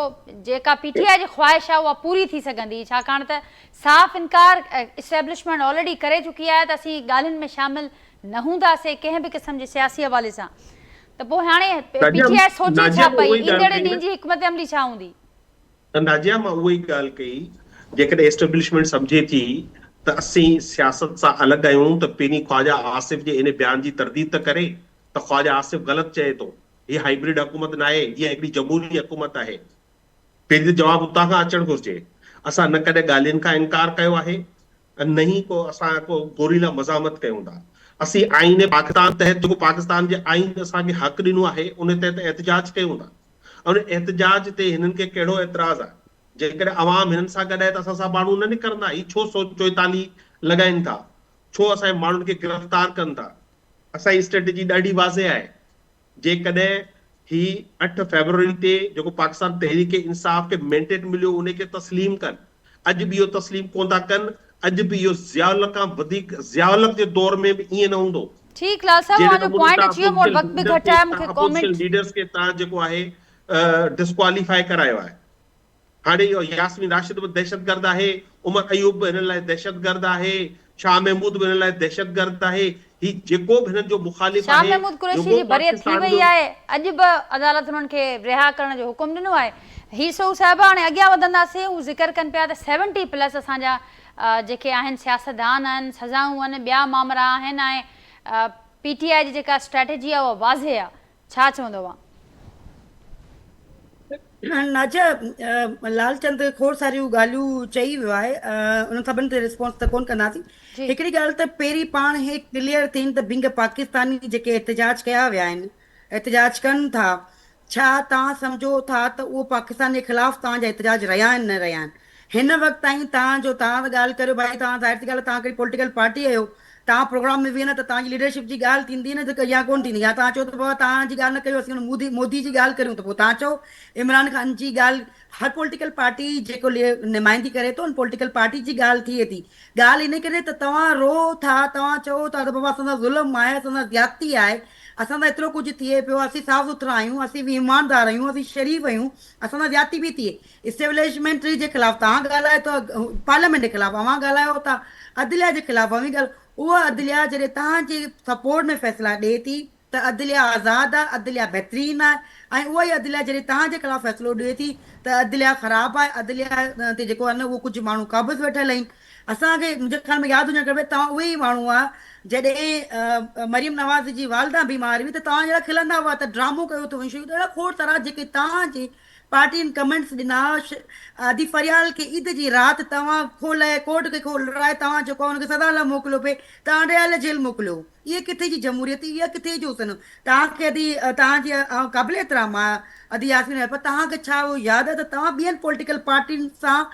جيڪا پي ٽي آء جي خواهش آهي اها پوري ٿي سگهندي ڇاڪاڻ ته صاف انڪار اسٽيبلشمينٽ آلريڊي ڪري چڪي آهي ته اسين ڳالهين ۾ شامل نه هونداسين ڪنهن به قسم جي سياسي حوالي سان ته پوء هاڻي پي ٽي آء سوچي ناجيا ڇا مان پئي اها ئي ڳالهه ايندڙ ڪئي نه. ڏينهن جي حڪمت عملي ڇا هوندي؟ ته ناجيا مان اها ئي ڳالهه ڪئي جيڪڏهن اسٽيبلشمينٽ سمجهي ٿي ته اسين سياست سان الڳ آهيون ته پهرين خواجه آصف جي ان بيان جي ترديد ته ڪري ته خواجه آصف غلط چئي ٿو هي هائبرڊ حڪومت ناهي هيء هڪڙي جمهوري حڪومت آهي پهرين ته جواب اتان کان اچڻ گهرجي اسان نه ڪڏهن ڳالهين کان انڪار ڪيو آهي ۽ نه ئي ڪو اسان ڪو گوريلا مزاحمت ڪيون ٿا اسين آئين پاڪستان تحت جيڪو پاڪستان جي آئين اسان کي حق ڏنو آهي ان تحت احتجاج ڪيون ٿا. ان احتجاج تي هنن کي ڪهڙو اعتراض آهي؟ جيڪڏهن عوام هنن سان گڏ آهي ته اسان سان ماڻهو نه نڪرندا؟ هي ڇو 144 لڳائين ٿا؟ ڇو اسان جي ماڻهن کي گرفتار ڪن ٿا؟ اسان جي اسٽريٽجي ڏاڍي واضح آهي. جيڪڏهن هي اٺ فيبروري تي جيڪو پاڪستان تحريڪ انصاف کي مينڊيٽ مليو ان کي تسليم ڪن. اڄ به اهو تسليم ڪونه ٿا ڪن، اڄ به اهو ضياء الحق کان وڌيڪ ضياء الحق جي دور ۾ به ائين نه هوندو. ٺيڪ لال صاحب جهڙي اوهان جو نموني پوائنٽ تان اچي ويو مون وٽ اپوزيشن وقت به ليڊر گهٽ کي آهي مون تان کي اپوزيشن ڪامينٽ. ليڊرز کي تان جيڪو آهي ڊسڪواليفائي ڪرايو آهي. هاڻي اهو ياسمين راشد به دهشتگرد آهي، عمر ايوب به هنن لاء دهشتگرد آهي، شاهه محمود به هنن لاء دهشتگرد آهي، هي جيڪو به هنن جو مخالف شاهه آهي، محمود قريشي رڳو جي بريت ٿي پاڪستان وئي جو. آهي، اڄ به عدالت انهن کي رها ڪرڻ جو حڪم ڏنو آهي. هي سو صاحبه هاڻي اڳيان وڌنداسين، هو ذڪر ڪن پيا ته سيونٽي پلس اسان جا جيڪي آهن سياستدان آهن، سزائون آهن، ٻيا مامرا آهن ۽ پي ٽي آء جي جيڪا اسٽريٽجي آهي اها واضح آهي، ڇا چوندو اوهان؟ ناجه لال چند کوڙ ساريون ڳالهيون چئي ويو آهي انهن سڀن تي ريسپانس ته ڪون ڪنداسين هڪڙي ڳالهه ته پهرين پاڻ هي ڪليئر ٿين ته بنگ پاڪستاني جيڪي احتجاج ڪيا ويا آهن احتجاج ڪن ٿا ڇا توهان سمجهو ٿا ته اهو پاڪستان جي خلاف توهان جا احتجاج رهيا آهن نه رهيا آهن هن وقت تائين توهان جو توهان ته ڳالهه ڪريو ڀائي توهان ظاهر سي ڳالهه توهان ڪهڙي پوليٽيڪل پارٽي آهيو توهان پروگرام ۾ ويهندا ته توهان جي ليڊرشپ جي ڳالهه ٿيندي نه ته يا ڪونه ٿيندي يا توهان چئو ته بابا توهان جي ڳالهه نه ڪيو اسين ان مودي مودي جي ڳالهه ڪريون ته پوء توهان چئو عمران خان جي ڳالهه هر پوليٽيڪل پارٽي جيڪو نمائندي ڪري ٿو ان پوليٽيڪل پارٽي جي ڳالهه ٿئي ٿي ڳالهه ان ڪري ته توهان رو ٿا توهان چئو ٿا ته بابا اسان سان ظلم آهي اسان سان زيادتي آهي اسان سان ايترو ڪجهه ٿئي پيو اسين صاف سٿرا آهيون اسين به ايماندار آهيون اسين شريف آهيون اسان سان زيادتي به ٿئي اسٽيبلشمينٽ جي خلاف توهان ڳالهايو ٿا، پارليامينٽ جي خلاف اوهان ڳالهايو ٿا، عدليه جي خلاف اوهين ڳالهايو، اها عدليه جڏهن توهان جي سپورٽ ۾ فيصلا ڏئي ٿي ته عدليه آزاد آهي، عدليه بهترين آهي ۽ اها ئي عدليه جڏهن توهان جي خلاف فيصلو ڏئي ٿي ته عدليه خراب آهي، عدليه تي جيڪو آهي نه اهو ڪجهه ماڻهو قابض ويٺل آهن. اسان کي منهنجي خيال ۾ ياد هجڻ کپي توهان اهي ئي ماڻهو هئا جڏهن مريم نواز جي والده بيمار هئي ته توهان جهڙا کلندا هئا ته ڊرامو ڪيو ٿو وڃي ڇو ته اهڙا کوڙ سارا جيڪي توهان جي پارٽين ڪمينٽس ڏنا ادي فريال کي عيد جي رات توهان کولائي ڪورٽ کي کولرائي توهان جيڪو آهي ان کي سزا لاء موڪليو پئي توهان اڊيالا جيل موڪليو اهي ڪٿي جي جمهوريت اها ڪٿي جو سن توهان کي ادي توهان جي آئون قابل احترام آهيان ادي ياسمين پر توهان کي ڇا اهو ياد آهي ته توهان ٻين پوليٽيڪل پارٽين سان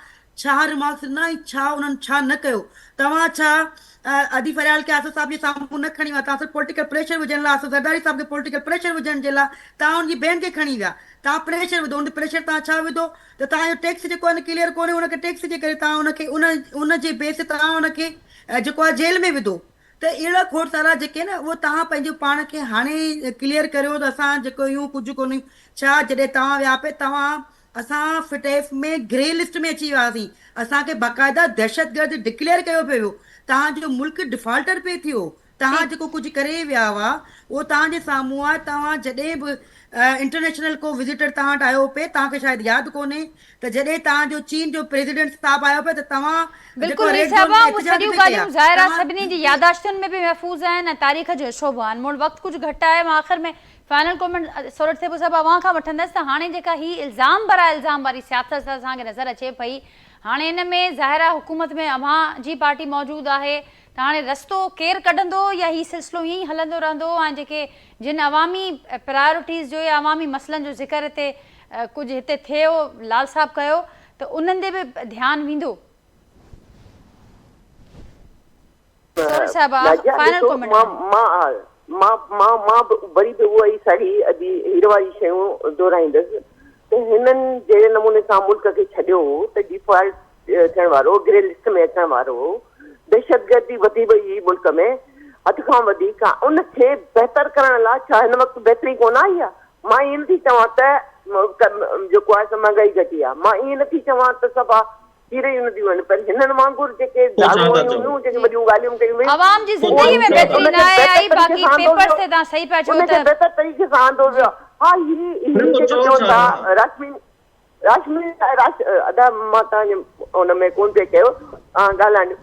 ڇا ريمارڪس ڏنا ۽ ڇا انهن ڇا نه ڪيو؟ توهان ڇا ادي فريال کي آصف صاحب جي سامهون نه کڻي ويا؟ توهان صرف پوليٽيڪل پريشر وجهڻ لاء آصف زرداري صاحب کي پوليٽيڪل پريشر وجهڻ جي لاء توهان ان جي ڀيڻ کي کڻي ويا. توهان پريشر وڌو ان تي پريشر توهان ڇا وڌو ته توهان جو ٽيڪس جيڪو آهي نه ڪليئر ڪونهي ان کي ٽيڪس جي ڪري توهان ان کي ان ان جي بيس تي توهان ان کي جيڪو آهي جيل ۾ وڌو ته اهڙا کوڙ سارا جيڪي آهن اهو توهان پنهنجو پاڻ کي هاڻي ڪليئر ڪريو ته اسان جيڪو اهيون ڪجهه ڪونهيون ڇا جڏهن توهان ويا پئي توهان اسان فٽيف ۾ گري لسٽ ۾ اچي وياسين، اسان کي باقاعده دهشتگرد ڊڪليئر ڪيو پيو ويو، توهان جو ملڪ ڊفالٽر پئي ٿيو، توهان جيڪو ڪجهه ڪري ويا هئا اهو توهان جي سامهون آهي، توهان جڏهن به انٽرنيشنل ڪو وزيٽر توهان وٽ آيو پئي، توهان کي شايد ياد ڪونهي ته جڏهن توهان جو چين جو پريزيڊنٽ صاحب آيو پئي ته توهان جيڪو بلڪل مير ريڊ زون صاحبه ۾ اهي احتجاج سڄيون پئي ڪيا، ڳالهيون ظاهر آهي توهان سڀني جي ياداشتن ۾ به محفوظ آهن ۽ تاريخ جو حصو به آهن، مون وٽ وقت ڪجهه گهٽ آهي مان آخر ۾ فائنل ڪمينٽ سورٺ ٿيٻو صاحب اوهان کان وٺندس ته هاڻي جيڪا هي الزام براء الزام واري سياست اسان کي نظر اچي پئي هاڻي ان ۾ ظاهر آهي حڪومت ۾ اوهان جي پارٽي موجود آهي ته هاڻي رستو ڪير ڪڍندو يا هي سلسلو ائين ئي هلندو رهندو ۽ جيڪي جن عوامي پرائرٽيز جو يا عوامي مسئلن جو ذڪر هتي ڪجهه هتي ٿيو لال صاحب ڪيو ته انهن تي به ڌيان ويندو. سورٺ صاحب ناجيا فائنل ڏسو ڪمينٽ مان مان مان مان مان به وري به اهو ئي ساڳي ادي هير واري شيون دهرائيندس ته هنن جهڙي نموني سان ملڪ کي ڇڏيو هو ته ڊيفالٽ ٿيڻ وارو هو گري لسٽ ۾ اچڻ وارو هو دهشتگردي وڌي وئي هئي ملڪ ۾ حد کان وڌيڪ ان کي بهتر ڪرڻ لاء ڇا هن وقت بهتري ڪونه آئي آهي مان ائين نٿي چوان ته جيڪو آهي سو مهانگائي گهٽي آهي مان ائين نٿي چوان ته صفا ٿي رهيون هونديون آهن پر هنن وانگر جيڪي پوء ڇا دارون ٿا هيون چئو؟ هيون جيڪي وڏيون ڳالهيون ڪيون ويون عوام جي زندگي ۾ ان بهتري کي ناهي بهتر آئي طريقي باقي سان آندو پيپرز ويو تي توهان صحيح پيا چئو ان کي ته بهتر طريقي سان آندو ويو ها هي هي نه پوء جيڪو چئو چون ڇا ٿا ٿا؟ راشمين راشمين راش ادا مان توهان جي ان ۾ ڪون پئي ڪيو توهان ڳالهائڻ ڏيو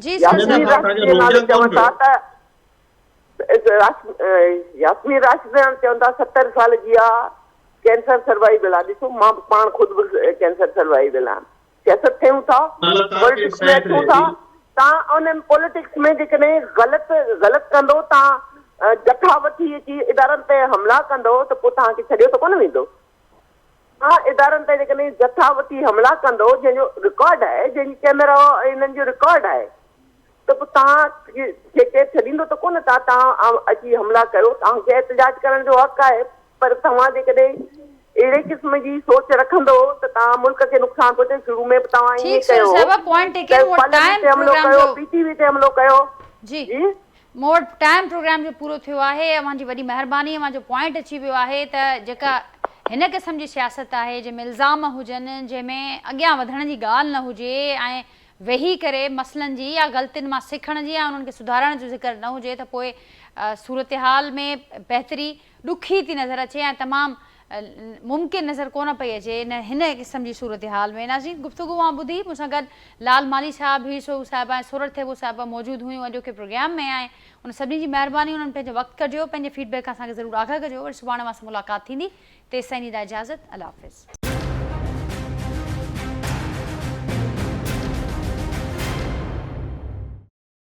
جي سر نه نه ياسمين مان راشد توهان جي کي نالي روڪيان ڪون چون پيو. ٿا ته ياسمين راشد جا چون ٿا 70 سال جي آ ڪينسر سروائيول آ ڏسو مان به پاڻ خود به ڪينسر سروائيول آ سياست ڪيون ٿا الله توهان کي پوليٽڪس ۾ صحت اچون ٿا ڏي. تان ان پوليٽڪس ۾ جيڪڏهن غلط غلط ڪندو تان جٿا وٺي اچي ادارن تي حملا ڪندو ته پوء توهان کي ڇڏيو ته ڪونه ويندو تان ادارن تي جيڪڏهن جٿا وٺي حملا ڪندو جنهن جو رڪارڊ آهي جنهن جي ڪيميرا انهن جو رڪارڊ آهي ته پوء توهان کي ڪير ڇڏيندو ته ڪونه ته توهان اچي حملا ڪيو، توهان کي احتجاج ڪرڻ جو حق آهي پر توهان جيڪڏهن اهڙي قسم جي سوچ رکندو ته توهان ملڪ کي نقصان پهچائي شروع ۾ به توهان ائين ٺيڪ سر ڪيو هو صاحب پوائنٽ ته ٽيڪن مون وٽ پارليامينٽ ٽائيم تي حملو پروگرام ڪيو جو پي ٽي وي تي حملو ڪيو جي جي. مون وٽ ٽائيم پروگرام جو پورو ٿيو آهي اوهان جي وڏي مهرباني اوهان جو پوائنٽ اچي ويو آهي ته جيڪا هن قسم جي سياست آهي جنهن ۾ الزام هجن جنهن ۾ اڳيان وڌڻ جي ڳالهه نه هجي ۽ ويهي ڪري مسئلن جي يا غلطين مان سکڻ جي يا انهن کي سڌارڻ جو ذڪر نه هجي ته پوء صورتحال ۾ بهتري ڏکي ٿي نظر اچي ۽ تمام ممڪن نظر ڪونه پئي اچي ان هن قسم جي صورتحال ۾. ناظرين گفتگو اوهان ٻڌي مون سان گڏ لال مالهي صاحب، هير سوهو صاحبه ۽ سورٺ ٿيٻو صاحبه موجود هيون اڄوڪي پروگرام ۾ ۽ ان سڀني جي مهرباني انهن پنهنجو وقت ڪڍيو پنهنجي فيڊ بيڪ کان اسان کي ضرور آگاهه ڪجو وري سڀاڻي اوهان سان ملاقات ٿيندي تيستائين ڏيندا اجازت الله حافظ.